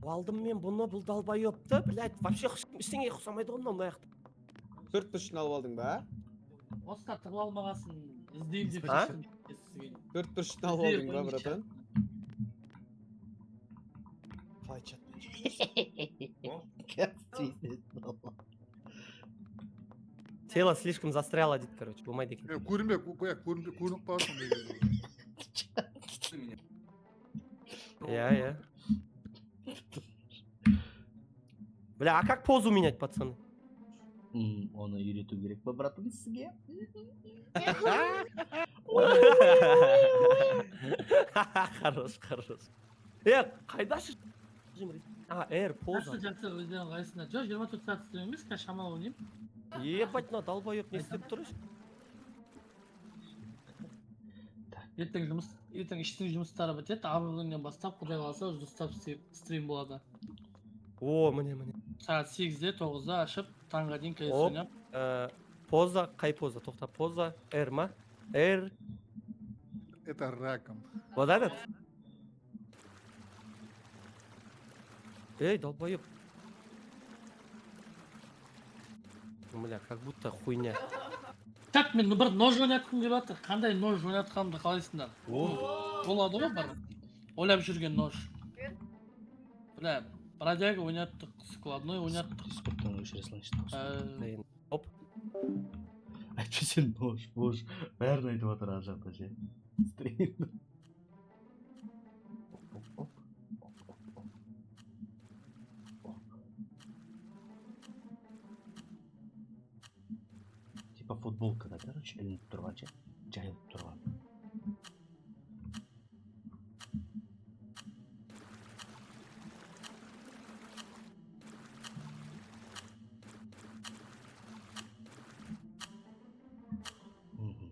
алдым мен бұны, бұл долбоебты, блядь, вообще ештеңеге ұқсамайды ғой мынау мына жақта. Төрт бұрышын алып алдың ба? Осқа тығыла алмағасын іздеймін деп А? шештім. Естіген. Төрт бұрышын алып Іздей алдың ба, қойыңызшы. братан? Қалай чатпен? Тело слишком застряло дейді, короче, болмайды екен. Е, көрінбе, көрінбе, көрініп қаласың негізі. Иә, иә. Бля, а как позу менять, пацаны? Оны үйрету керек па, братан, сізге? Хорош, хорош. Е, қайдашы? А, R, поза. Жақсы, жақсы, өздерің қалайсыңдар. Жоқ, 24 сағат істеу емес, қазір шамалы ойнаймын. Ебать, мына долбоеб не істеп тұр? Ертең жұмыс, ертең іштің жұмыстары бітеді. Арғы күннен бастап, Құдай қаласа, дұрыстап стрим болады. О, міне, міне. Сағат 8-де, 9-да ашып, таңға дейін КС Оп. ойнап. Поза, қай поза? Тоқта, поза, R ма? R. Это раком. Вот этот? Эй, долбоеб. Бля, как будто хуйня. Так, мен бір нож ойнатқым келіп жатыр. Қандай нож ойнатқанымды қалайсыңдар? Болады ғой бір ойлап жүрген нож. Бля, бродяга ойнаттық, складной ойнаттық. Дискордтан өшіре салайыншы дауысын. Блин, оп. Әйтпесе нож, бож, бәрін айтып жатыр ар жақта ше. Стрим. Оп, оп, оп, оп, оп. Оп. Типа футболкада, короче, ілініп тұрған ше, жайылып тұрған. Мгм.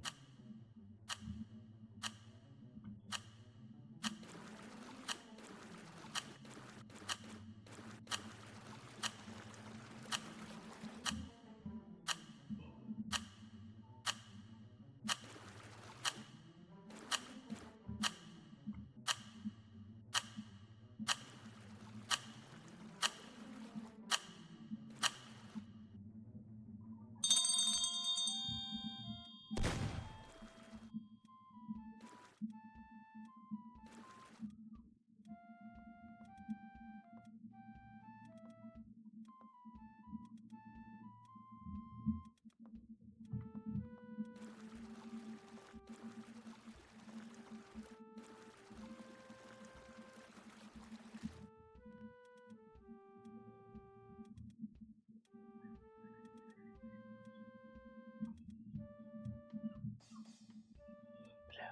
Бля,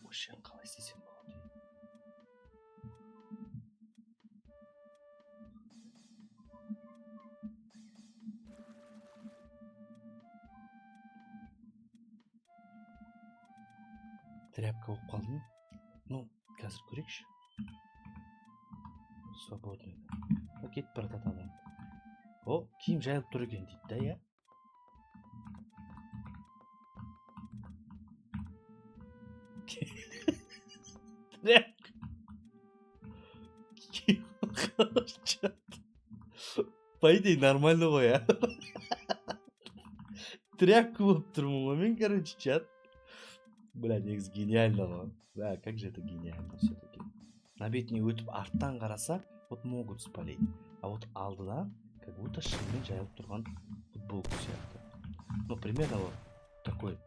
осы жерін қалай істесем болады? Тряпка болып қалды ма? Ну, қазір көрейікші. Свободный. Кетіп бара жатады адам. О, киім жайылып тұр екен дейді да, иә? Тряпка. Киім қалып. По идее, нормально ғой, а? Тряпка болып тұрмын ғой мен, короче, чат. Бля, негізі гениально ғой. Бля, как же это гениально все-таки. Мына бетіне өтіп арттан қараса, вот могут спалить. А вот алдыдан как будто шынымен жайылып тұрған футболка сияқты. Ну, примерно вот такой.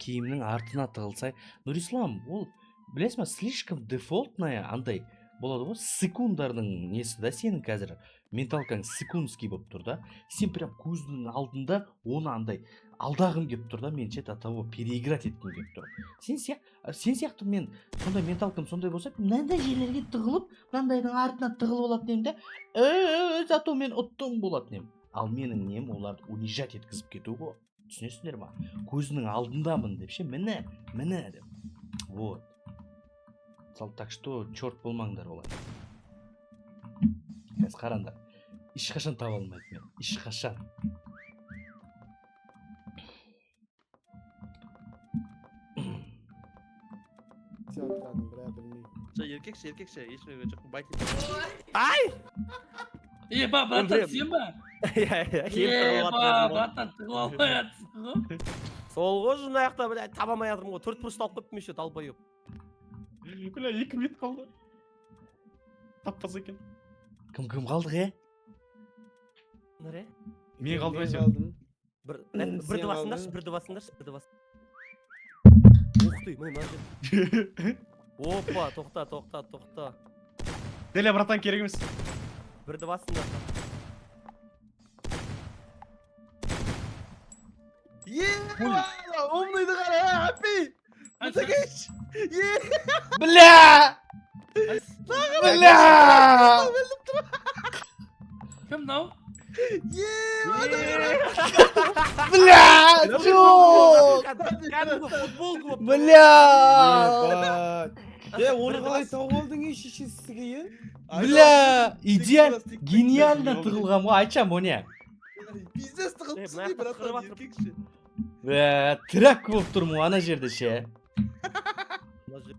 Киімнің артына тығылсай. Нұрислам, ол, білесің ба, слишком дефолтная андай болады ғой, секундардың несі да, сенің қазір менталкаң секундский болып тұр да. Сен прям көзіңнің алдында оны андай алдағың келіп тұр да, мен ше, до того переиграть еткім келіп тұр. Сен сияқты мен сондай менталкам сондай болса, мынандай жерлерге тығылып, мынандайдың артына тығылып алатын едім да, зато мен ұттым болатын едім. Ал менің нем оларды унижать еткізіп кету ғой. Түсінесіңдер ма? Көзінің алдындамын деп ше, міне, міне деп. Вот. Так что черт болмаңдар олай. Қазір қараңдар. Ешқашан таба алмайды мен. Ешқашан. Сен бля, білмеймін. Жоқ, еркекше, еркекше, ешкімге жоқ. Байт. Ай! Е, ба, братан, сен ба? Иә, иә, келіп Е, тығылып ба, жатыр едім ғой. братан, тығыла алмай жатсың ғой. Сол ғой, мына жақта, бля, таба алмай жатырмын ғой. Төрт бұрышты алып қойыппын еще, долбоеб. Бля, 2 минут қалды. Таппас екен. Кім кім қалдық, е? Нере? Мен қалдым Мен әйтеуір. қалдым. Бір, Сен бірді басыңдаршы, қалдың. бірді басыңдаршы, бірді бас. Ух ты, міне мына жер. Опа, тоқта, тоқта, тоқта. Деля, братан, керек емес. Бірді басыңдар. Е, умныйды қара, апи. Мытагеш. Е, Бля! Бля! Кім мынау? е, ана қара. Бля! Жоқ! Кәдімгі футболка болып. Бля! Ебать. Е, оны қалай тауып алдың, ей, шешесі кейін? Бля! Идеаль, гениально тығылған ғой, айтшам, о не? Пиздец Е, тығылыпсың мына дей, жақта братан, қырып жатыр. еркекше. Бля, трак болып тұрмын ғой ана жерде ше. Мына жер.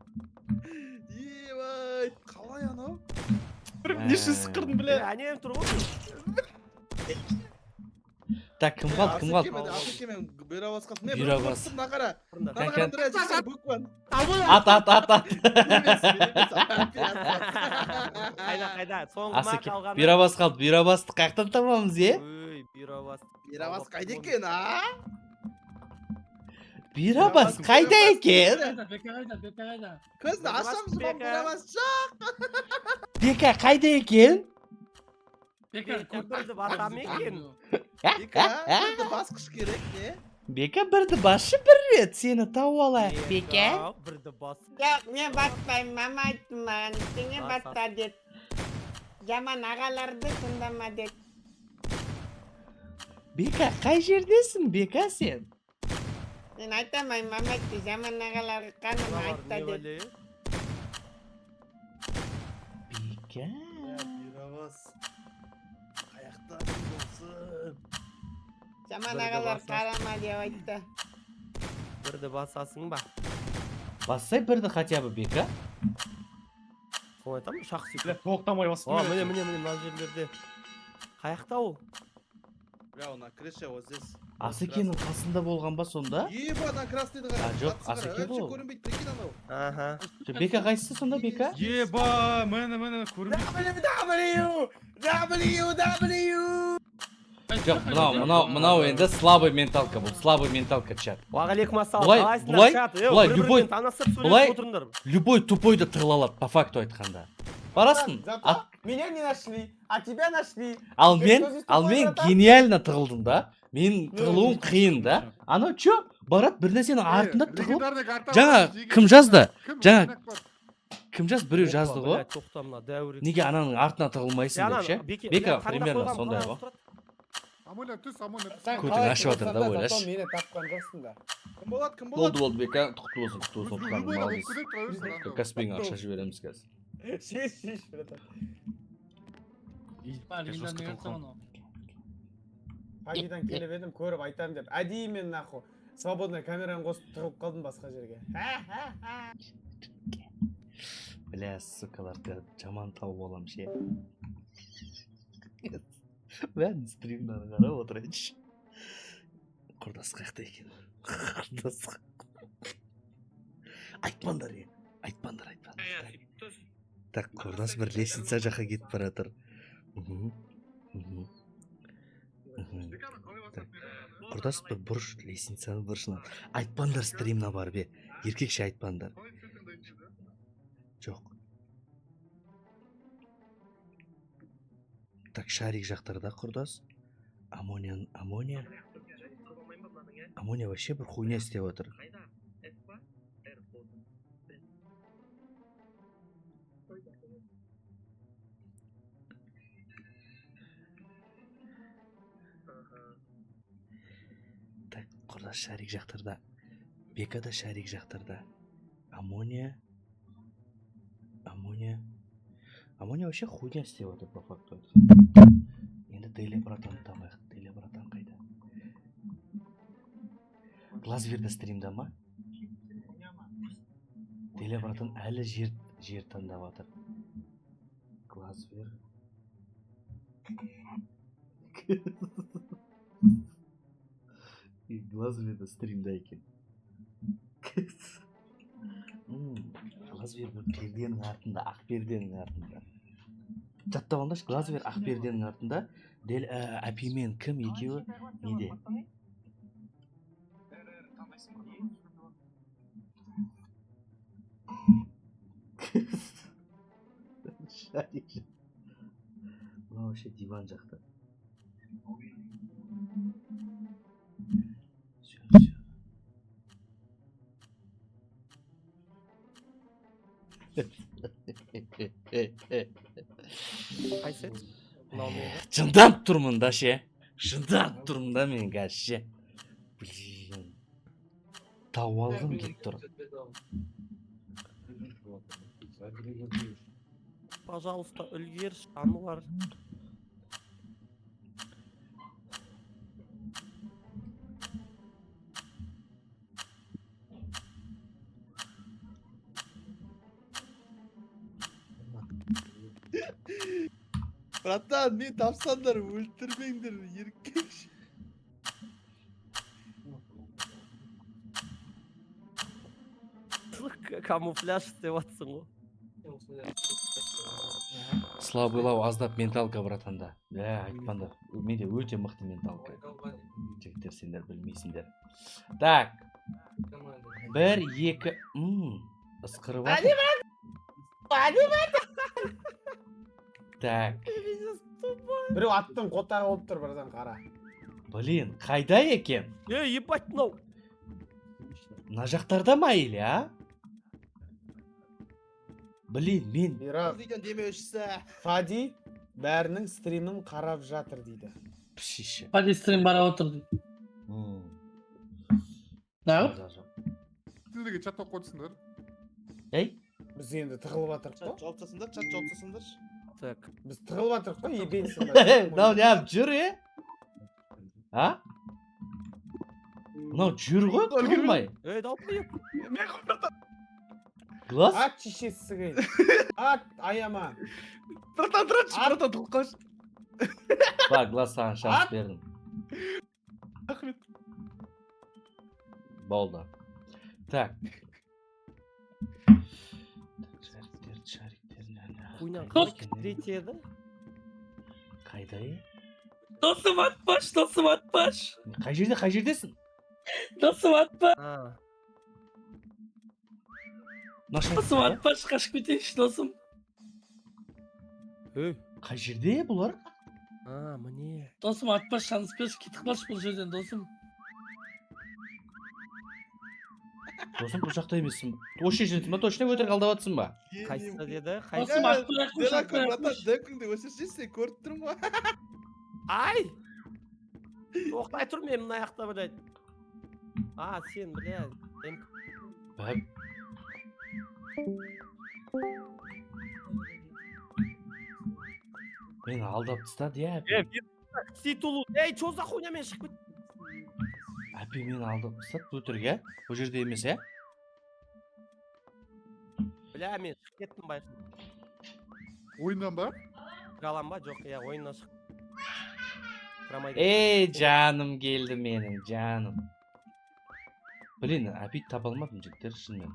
Ебать, қалай анау? Бір неше сықырдың, Е, бля. әне тұр ғой. Так, кім қалды, кім қалды? Асеке мен бұйра басқа. Мен Бұйра бір бас. көріп мына қара. Тұрыңдар. Мына қара, тұр, жігіттер, букван. Ат, ат, ат, ат. Емес, емес, апи, ат. Қайда, қайда? Соңғы ма Асеке, қалғаны? бұйрабас қалды, бұйрабасты қаяқтан табамыз, е? Өй, бұйрабас. Бұйра бас қайда екен, а? Бұйрабас қайда екен? Қайда, Бека қайда, Бека қайда? Көзді Бұйра бас, ашамыз, Бека. бұйра бас жоқ. Бека қайда екен? Бека, Бека бірді басам екен. Бека, бірді басқыш керек, не? Бека бірді басшы бір рет сені тауып алайық. Бека. Бірді бас. Жоқ, мен баспаймын, мама айтты маған, ештеңе Бас, баспа деді. Жаман ағаларды тыңдама деді. Бека, қай жердесің, Бека сен? Мен айта алмаймын, мама айтты, жаман ағаларға қанама Мыналар айтта не деді. бәле? Бека. Бұйра бас. Қаяқта болсын? Жаман Бірді ағалар басасың. қарама деп айтты. Бірді басасың ба? Бассай бірді хотя бы, Бека. Соны айтамын, шақ Бля, сүйіп. тоқтамай бастым. А, міне, міне, міне, мына жерлерде. Қаяқта ол? Бля, на крыше вот здесь. Асекенің қасында болған ба сонда? Еба, ана красныйды қара. А, жоқ, Батыс қара. Асеке Вообще ғой. көрінбейді, прикинь анау. Аха. Жоқ, Бека қайсысы сонда, Бека? Еба, міне, міне, көрінбейді. W, W, W. Жоқ, мынау, мынау, мынау енді слабый менталка бұл, слабый менталка чат. Уағалейкум ассалам. Бұлай- Қалайсыңдар, бұлай- чат? Е, бұлай бір-бірімен любой- танысып сөйлесіп бұлай- отырыңдар. Любой тупой да тығыла алады, по факту айтқанда. Барасың, Зато ат- меня не нашли, а тебя нашли. ал Ты мен, что здесь ал тупой, мен братан? гениально тығылдым да. Мен тығылуым қиын да. Анау чё, барады бір нәрсенің артында тығылып. Легендарный карта Жаңа бар, кім жазды? Кім? Жаңа Кім бар? кім жазды? Біреу Опа, жазды ғой. бля, тоқта, мына дәуір. Неге ананың артына тығылмайсың деп ше? Бека примерно сондай ғой. Амоня түс, Амоня түс. Сен Көтің қалай ашып жатыр да, тығылсаң да, ойлашы. зато мені тапқан жоқсың да. Кім болады, кім Болды, болады? болды, Бека, құтты болсын, құтты болсын, Любой ұтқаның, да болып молодец. кетеді, тұра берсін, ана. Каспиіңе ақша жібереміз қазір. Шеш, шеш, братан. Ба, легендарный карта мынау. Пагидан келіп едім, көріп айтамын деп. Әдейі мен нахуй свободный камераны қосып тығылып қалдым басқа жерге. Бля, сукалар, жаман тауып аламын ше. Бәрін стримнан қарап отырайыншы. Құрдас қаяқта екен? Құрдас. Айтпаңдар, е. Айтпаңдар, айтпаңдар. Так, құрдас бір лестница жаққа кетіп бара жатыр. Мхм. Мхм. Мхм. Так. Құрдас бір бұрыш, лестницаның бұрышынан. Айтпаңдар стримна барып, е. Еркекше айтпаңдар. Жоқ. Так, шарик жақтарда құрдас. Амония, амония. Амония вообще бір хуйня істеп отыр. Так, құрдас шарик жақтарда. Бека да шарик жақтарда. Амония. Амония. Амония вообще хуйня істеп отыр по факту айтқанда. Енді Деля братанды табайық. Деля братан қайда? Глазверді стримда ма? Деля братан әлі жер таңдап жатыр. Глазвер. Глазверді стримда екен. Глазвер бір перденің артында, ақ перденің артында. Жаттап алыңдаршы, Глазвер ақ перденің артында. Дел әпимен кім екеуі неде? Шарик. Мынау вообще диван жақта. Всё, всё. Қайсы? Мынау ма еді? Жынданып тұрмын да ше. Жынданып тұрмын да мен қазір ше. Блин. Тауып алғым келіп тұр. Пожалуйста, үлгерші, Ануар. Братан, мен тапсаңдар, өлтірмеңдер, еркек. Камуфляж істеп жатсың ғой. Слабый лау аздап менталка, братанда. Ә, айтпаңдар. Менде өте мықты менталка. Жігіттер, сендер білмейсіңдер. Так. 1, 2, ысқырып жатыр. Так. Біреу аттың қотағы болып тұр, братан, қара. Блин, қайда екен? Ей, ебать мынау. Мына жақтарда ма или, а? Блин, мен демеушісі. Фади бәрінің стримін қарап жатыр дейді. Пшище. Фади стрим қарап отыр дейді. Неғып? Сендерге чат оқып отырсыңдар. Ей? Біз енді тығылып жатырық қой. Чат жауып тастасыңдар, чат жауып тастасыңдаршы. Так. Біз тығылып жатырық қой, ебенсіңдер. Мынау неғып жүр, е? А? Мынау жүр ғой, тығылмай. Ей, долбоеб. Мен ғой, братан. Глаз? Ат шешесі қиын. Ат аяма. Братан, тұрашы, братан, тығылып қалшы. Ба, Глаз, саған шанс бердім. Рахмет. Болды. Так. Шариктер, шариктер. Хуйняң қалай третий еді? Қайда, е? Досым атпаш, досым атпаш. Қай жерде, қай жердесің? Досым атпа. Досым атпаш, қашып кетейінші, досым. Қай жерде бұлар? А, міне. Досым атпаш, шанс берші, кетіп қалшы бұл жерден, досым. Досым, бұл жақта емессің. Осы жердесің ба? Точно өтірік алдап жатсың ба? Қайсысы деді? Досым атпай ақ қойшы, атпай ақ Братан, қойшы. демкіңді өшірші, сен көріп тұрмын ғой. Ай! Тоқтай тұр мен мына жақта, блядь. А, сен, блядь. Мені алдап тастады, иә. Титулу. Ей, чё за хуйня, мен шығып кеттім. Әпе мені алдап тастады, өтірік, иә? Бұл жерде емес, иә? Бля, мен шығып кеттім байқын. Ойыннан ба? Кіре алам ба? Жоқ, иә, ойыннан шығып. Кіре. Ей, жаным келді менің, жаным. Блин, опять таба алмадым, жігіттер, шынымен.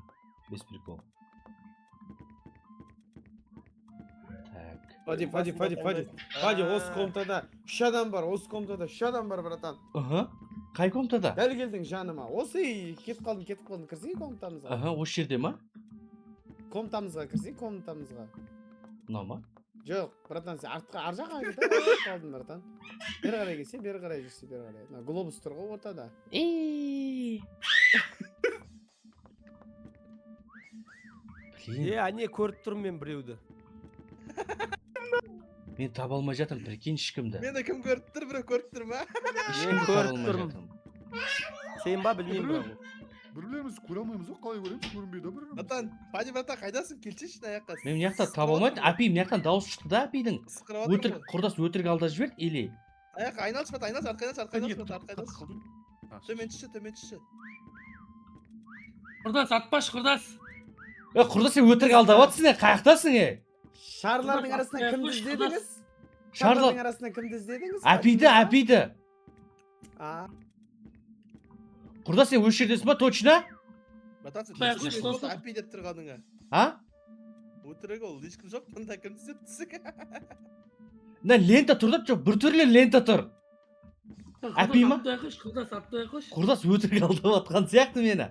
Без прикол. Так. Фади, Фади, Фади, Фади. Фади, осы комнатада 3 адам бар, осы комнатада 3 адам бар, братан. Аха. Қай комнатада? Дәл келдің жаныма. Осы кетіп қалдым, кетіп қалдым. Кірсей комнатамызға. Аха, осы жерде ма? Комнатамызға кірсей, комнатамызға. Мынау ма? Жоқ, братан, сен артқа, ар жаққа кетіп қалдың, братан. Бері қарай келсе, бері қарай жүрсе, бері қарай. Мына глобус тұр ғой ортада. Ей. Блин. Е, әне көріп тұрмын мен біреуді. Мен таба алмай жатырмын, прикинь, ешкімді. Мені кім көріп тұр, біреу көріп тұр ма? Ешкімді таба көріп алмай тұрмын. жатырмын. Сен ба, білмеймін бірақ. Бір-бірлерімізді көре алмаймыз ғой, қалай көреміз, көрінбейді ғой бір-біріміз. Братан, Фади братан, қайдасың? Келсейші мына жаққа. Мен мына жақта таба алмаймын. Апи, мына жақтан дауыс шықты да апидің. Ысқырып жатыр Өтірік, ғой. құрдас өтірік алдап жіберді или? Аяққа айналшы, брат, айналшы, артқа айналшы, артқа айналшы, брат, артқа айналшы. Қалдым. Төмен түсші, төмен түсші. Құрдас, атпашы, құрдас. Е, құрдас, сен өтірік алдап жатсың, е, қаяқтасың, е? Шарлардың арасынан кімді іздедіңіз? Шарлар Шарлардың арасынан кімді іздедіңіз? Апиді, апиді. А, Құрдас, сен осы жердесің ба, точно? Братан, сен Баяғы өтірік сосын. болды, апи деп тұрғаныңа. А? Өтірік ол, ешкім жоқ, мында кімді іздеп тұрсың? Мына лента тұр да, жоқ, біртүрлі лента тұр. Апи ма? Атпай қойшы, құрдас, атпай қойшы. Құрдас өтірік алдап жатқан сияқты мені.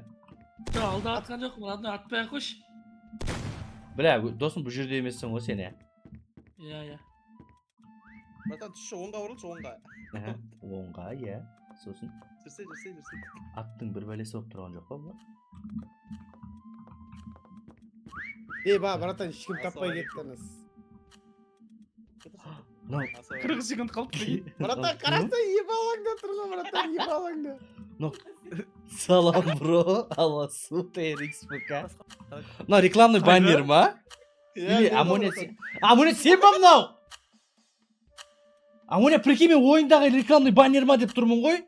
Жоқ, алдап атқан жоқпын, родной, атпай қойшы. Бля, досым, бұл жерде емессің ғой сен, е. Иә, иә. Братан, түсші, оңға бұрылшы, оңға. Аха, оңға, иә. Сосын Жүрсе, жүрсе, жүрсе. аттың бір бәлесі болып тұрған жоқ па бұл? Ей, ба, братан, ешкім таппай кетті анас. Мынау 40 секунд қалды, прикинь. Братан, қараса, ебалаңда тұр ғой, братан, ебалаңда. Салам, бро, аласу, TRXPK. Мынау рекламный баннер ма? Или Амония сен? Амония сен ба мынау? Амония, прикинь, мен ойындағы рекламный баннер ма деп тұрмын ғой.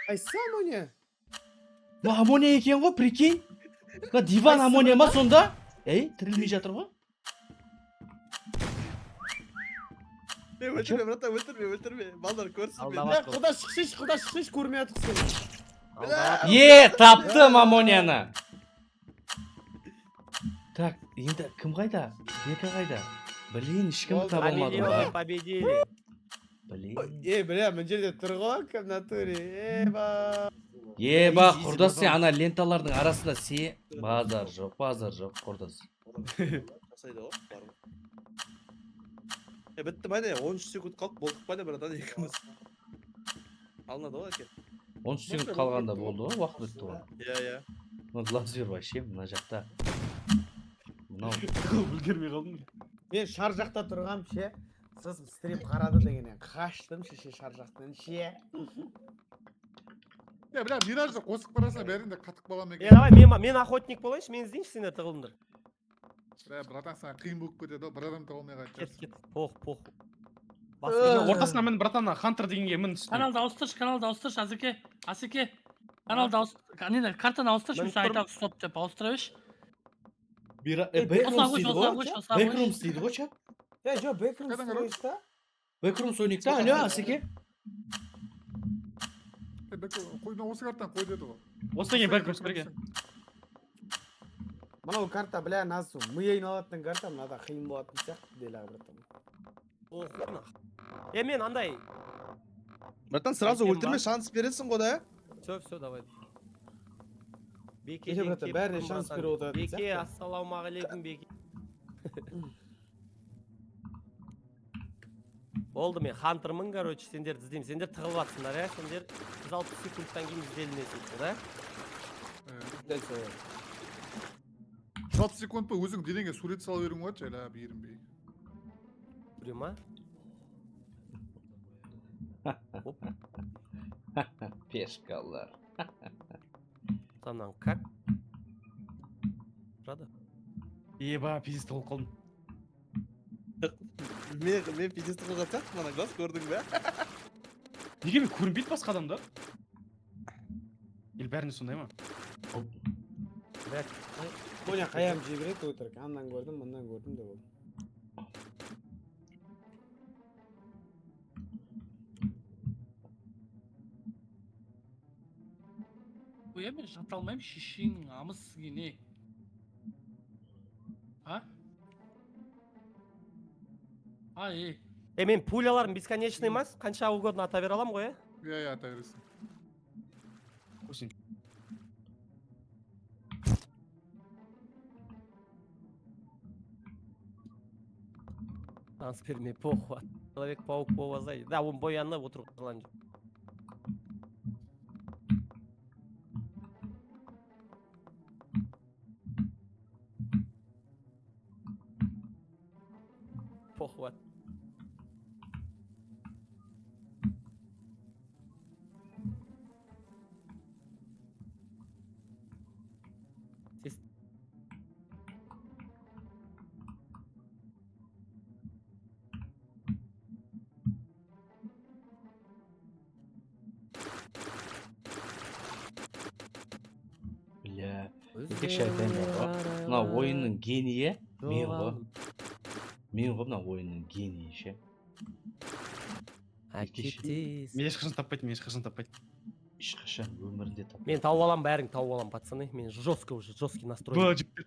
Қайсы Амония? Мынау Амония екен ғой, прикинь. Мына диван Амония ма сонда? Ей, тірілмей жатыр ғой. Е, өлтірме, братан, өлтірме, өлтірме. Балдар көрсін мені. Алдап Е, құда шықшыш, құда шықшыш, көрмей жатыр сені. Алдап Е, таптым Амонияны. Так, енді кім қайда? Бека қайда? Блин, ешкімді таба алмадым Победили, ба. победили. Блин. Е, бля, мына жерде тұр ғой, кім натуре. Еба. Еба, Изи, изи, құрдас, сен братан. ана ленталардың арасында се базар жоқ, базар жоқ, құрдас. Жасайды ғой, бар ғой. Е, бітті ма не? 13 секунд қалды, болдық па не, братан, екеуміз. Алынады ғой, әке. 13 секунд қалғанда болды ғой, уақыт бітті ғой. Иә, иә. Мына лазер вообще мына жақта. Мынау Үлгермей қалдым. Мен шар жақта тұрғам ше. Сосын стрим қарады дегеннен қаштым шеше шар жақтан ше. Е, бля, Миражды қосып барасың, бәрін де қатып қалам Е, екен. давай, мен охотник болайыншы, мен іздейінші, сендер тығылыңдар. Бля, братан, саған қиын болып кетеді ғой, бір адам таба алмай қалатын Кет, шығарсың. кет, пох, пох. Ортасына мін, братан, Хантер дегенге мін үстіне. Каналды ауыстыршы, каналды ауыстыршы, Асеке. Асеке. Каналды ауыстыр, нені, картаны ауыстыршы, мен саған айтамын, стоп деп ауыстыра берші. Бэкрумс Осыған дейді қойшы, ғой. осыған қойшы, осыған қойшы. Бэкрумс дейді ғой, чат. Е, жоқ, Бэкрумс Қайдан қарап? қойшы та. Бэкрумс ойнайық та, алло, Асеке. Е, қой, мына осы картаны қой деді ғой. Осыдан кейін Backrooms бірге. Мынау карта, бля, насу, ми айналатын карта, мынада қиын болатын сияқты, делі, братан. Е, мен андай. Братан, сразу Екен өлтірме, ба? шанс бересің ғой да? Все, все, давай. Беке, Кеше, братан, бәріне шанс беріп отыратын Беке, сияқты. ассалаумағалейкум, Беке. Болды, мен хантермын, короче, сендерді іздеймін. Сендер тығылып жатсыңдар, иә? Сендер 160 секундтан кейін ізделінесіңдер, да? Дәл солай. 60 секунд па өзің денеңе сурет сала беруің болады, жайлап ерінбей. Жүре ма? Пешкалар. Там как? Рада? Еба, пиздец тығылып қалдым. Мен пиздец тығылған сияқтымын, ана глаз көрдің бе? Неге мен көрінбейді басқа адамдар? Или бәріне сондай ма? Коня қаям жей береді өтірік. Аннан көрдім, мындан көрдім деп ол. Нихуя мен жата алмаймын, шешеңнің амы сізге не? А? А, ей. Е, мен пуляларым бесконечный емес, қанша угодно ата бере аламын ғой, е? Иә, иә, ата бересің. Қойсың. Трансфер мне похуй. Человек-паук болмаса. Да, он боянып отырып қалған жоқ. Похуй. Бля, еркекше айтайын ба ғой. Мына ойынның генийі мен ғой. Мен ғой мына ойынның генийі ше. Мен ешқашан таппайды, мен ешқашан таппайды. Ешқашан өмірінде таппайды. Мен тауып аламын, бәрін тауып аламын, пацаны. Мен жестко уже, жесткий настрой. Бля, жігіттер.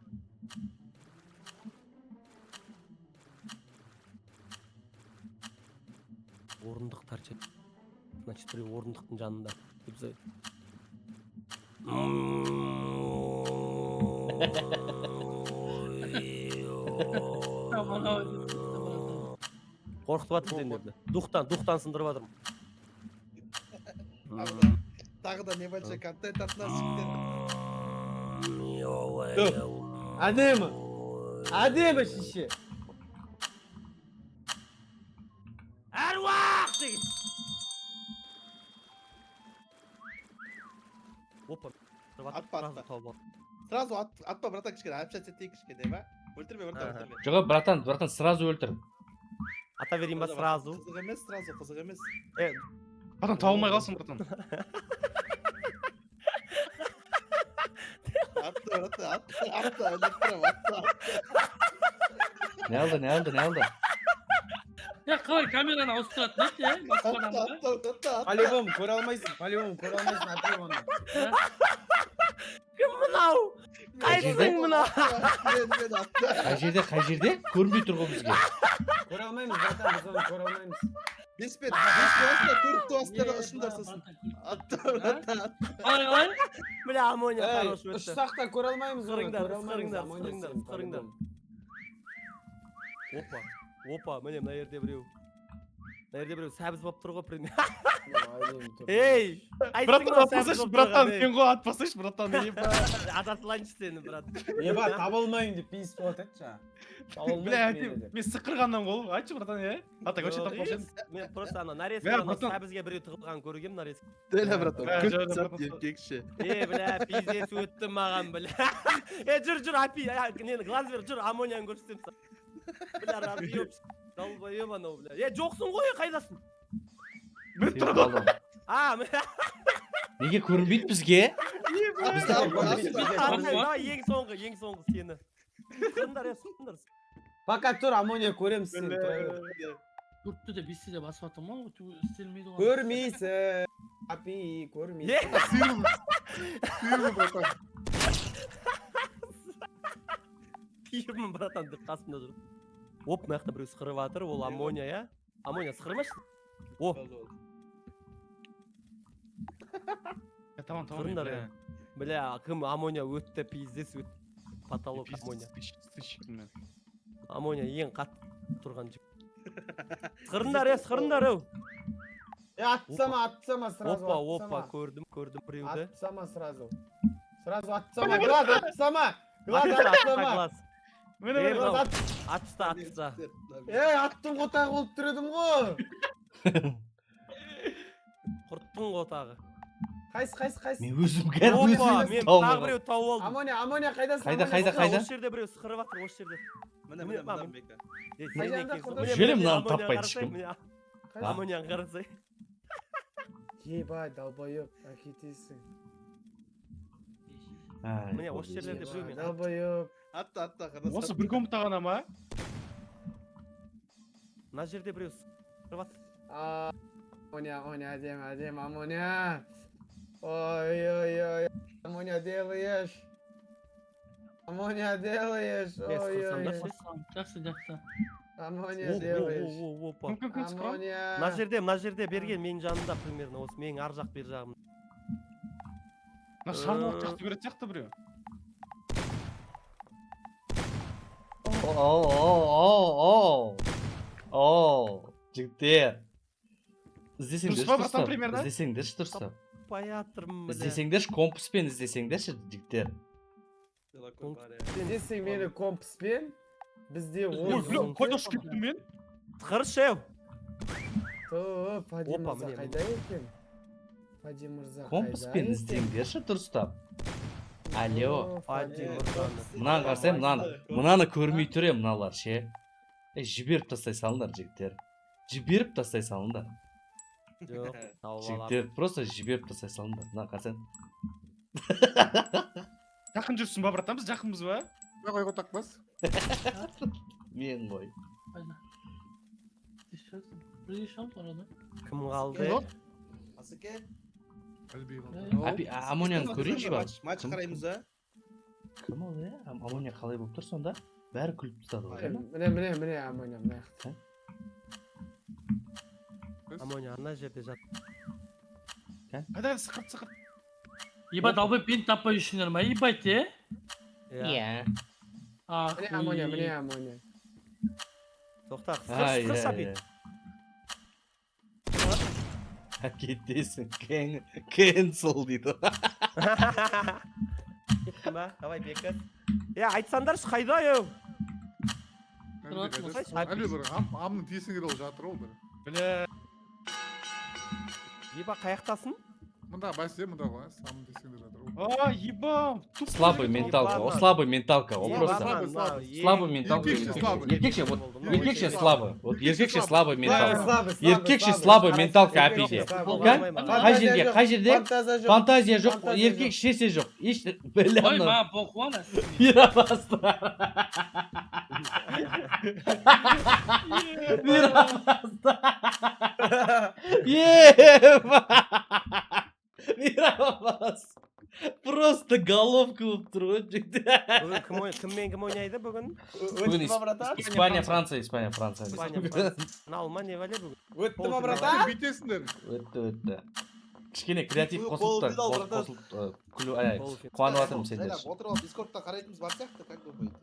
Орындық торчат. Значит, біреу орындықтың жанында. Қорқытып жатыр сендерді. Духтан, духтан сындырып жатырмын. Тағы да небольшой контент от нас, жігіттер. Әдемі. Әдемі шеше. Әруақ деген. Опа. Атпа, атпа. Сразу атпа, братан, кішкене общаться етейік кішкене, ба? Өлтірме, братан, өлтірме. Жоқ, братан, братан, сразу өлтір. Ата берейін ба сразу? Қызық емес, сразу қызық емес. Братан, таба алмай қалсың, братан. Атты, братан, атты, атты, өлтірем, атты, атты. Не алды, не алды, не алды? Я қалай камераны ауыстыратын еді, е? Басқа адамға? Атты, атты, атты, атты. По-любому көре алмайсың, по-любому көре алмайсың, атты оны. Кім мынау? Қайсың мынау? Мен, мен, атты. Қай жерде, қай жерде? Көрінбей тұр ғой бізге. Көре алмаймыз, братан, біз оны көре алмаймыз. Бес бет, бес бет астына, төрт ту астына, ұшындар сосын. Атты, братан, атты. Қалай, қалай? Бля, Амония Ей, хорош өтті. ұшсақ та көре алмаймыз оны, Сырыңдар, көре алмаймыз, сырыңдар, Амония сырыңдар, сен, сырыңдар. по-любому. Опа, опа, міне мына жерде біреу. Мына жерде біреу сәбіз болып тұр ғой, пример. Ей, Братан, атпасайшы, братан, сен ғой атпасайшы, братан, еба. Ата салайыншы сені, брат. Еба, таба алмаймын деп пейіс болады еді жаңа. Таба Бля, алмаймын мені деп. мен сықырғаннан ғой, айтшы, братан, е? Ата, вообще таппаушы едім. Мен просто ана нарезка, Бля, ана братан. сәбізге біреу тығылған көргем нарезка. Деля, братан, Бля, күт жо, жо, сәт братан. еркекше. Е, бля, пиздец өтті маған, бля. Е, жүр, жүр, апи, нені, глаз бер, жүр, Амонияны көрсетемін саған. Бля, разъеб, долбоеб анау, бля. Е, жоқсың ғой, қайдасың? Мен тұр ғой. А, міне. Неге көрінбейді бізге? Давай, ең соңғы, ең соңғы сені. Сырыңдар, е, сырыңдар. Пока тұр, Амония көреміз сені, тұра бер. Төртті де, бесті де басып жатырмын ғой, істелмейді ғой. Көрмейсің, апи, көрмейсің. Сиырмын. Сиырмын, братан. Сиырмын, братан, деп қасымда жүр. Оп, мына жақта біреу сықырып жатыр, ол Амония, иә? Амония, сықырмашы. О. Я табам, табам, Сықырыңдар, бля. е. Бля, кім Амония өтті, пиздец өтті. Потолок Амония. Сычкін мен. Амония ең қатты тұрған жігіт. Сықырыңдар, е, сықырыңдар, еу. Е, атсама, атсама сразу, Опа, опа, атсама. көрдім, көрдім біреуді. Атсама сразу. Сразу атсама, глаз, атсама. Глаз, Атса, атса, атсама. глаз. Міне, Е, міне. мынау, Глаз, ат. атса, атса. Ей, аттың қотағы болып тұр едім ғой. Құрттың қотағы. Қайсы, қайсы, қайсы? Мен өзім кәдімгі Опа, өзім мен тауып тағы алғам. біреу тауып алдым. Амония, Амония, қайдасың? Қайда, Амония? қайда, қайда? Осы жерде біреу сықырып жатыр, осы жерде. Міне, Міне, міне, міне. міне, Бека. Е, Қай сен жерде екенсің. құрдас? Міне, Желем міне, мынаны Амонияны таппайды қарасай, ешкім. міне, Қайсы? Амонияны қарасай. Ебай, долбоеб, әкетесің. Ай, Міне, осы жерлерде біреу мен. Долбоеб. Атты, атты, қарасам. Осы бір комната ғана ма? Мына жерде біреу сықырып жатыр. Амония, Амония, әдемі, әдемі, Амония. Ой, ой, ой. делаешь? Амония делаешь? Ой-ой. Жақсы, жақсы. Амония делаешь? Опа. Амония. Мына жерде, мына жерде берген менің жанымда примерно осы менің ар жақ бер жағым. Мына шарлық жақсы көретін сияқты біреу. О, о, о, о, жігіттер. Іздесеңдерші Дұрыс па, братан, дұрыстап. примерно? Іздесеңдерші дұрыстап. Таппай жатырмын, бля. Іздесеңдерші, компаспен іздесеңдерші, жігіттер. Іздесең мені компаспен, бізде Ой, бля, қайда ұшып кеттім мен? Қыршы, еу. Ту, Фади Опа, мырза міне, қайда екен? Фади мырза қайда Компаспен екен? іздеңдерші дұрыстап. Алло. О, Фади мырзаны. Мынаны қарасай, мынаны. Мынаны көрмей тұр е мыналар ше. Ей, жіберіп тастай салыңдар, жігіттер. Жіберіп тастай салыңдар. Жоқ, тауып аламын. Жігіттер, просто жіберіп тастай салыңдар. Мына қарасаң. Жақын жүрсің ба, братан, біз жақынбыз ба? Қой, қой, тақпас. Мен ғой. Қайда? Бірге шығамыз арада. Кім қалды? Асеке. Әлібей қалды. Апи, Амонияны көрейінші ба? Матч қараймыз а? Кім ол, е? Амония қалай болып тұр сонда? Бәрі күліп тастады ғой, Міне, міне, міне, Амония, мына жақта. Амония ана жерде жат. Қайда, сықырт, сықырт. Ебать, албай бент таппай жүрсіңдер ма? Ебать, е? Иә. Міне Амония, міне Амония. Тоқта, Ай, сықыр, сықыр, ай, Сәбит. ай. Кетесің, cancel дейді. Кеттің ба? Давай, бекіт. Е, айтсаңдаршы, қайда, еу? Әлібей бір амның тесігінде ол жатыр ол бір. Бля. Еба, қаяқтасың? Мында бәсе, мында ғой, амның тесігінде жатыр ол. А, ебам. Слабый менталка, о, слабый менталка, ол просто. Слабый менталка. Еркекше слабый. Еркекше, вот, еркекше слабый. Вот еркекше слабый менталка. Слабый, слабый, Еркекше слабый. слабый менталка апиде. Слабый. Кән? Қай жерде, қай жерде? Фантазия жоқ. Фантазия жоқ, Фантазия еркек ешнәрсе жоқ. Еш, бля, Ой, мынау. маған похуй ана. Мирабасты. Мирабасты. Еба. Мирабас. Просто головка болып тұр ғой, жігіттер. Бүгін кім кіммен кім ойнайды бүгін? Бүгін Испания, Франция, Испания, Франция. Испания, Франция. Финал ма, не бәле бүгін? Өтті ма, братан? Бүйтесіңдер. Өтті, өтті. Кішкене креатив қосылып та, Полуфинал, братан. қосылып, күлу, ай, қуанып жатырмын сендер. Жайлап отырып алып Дискордта қарайтынымыз бар сияқты, как думаете?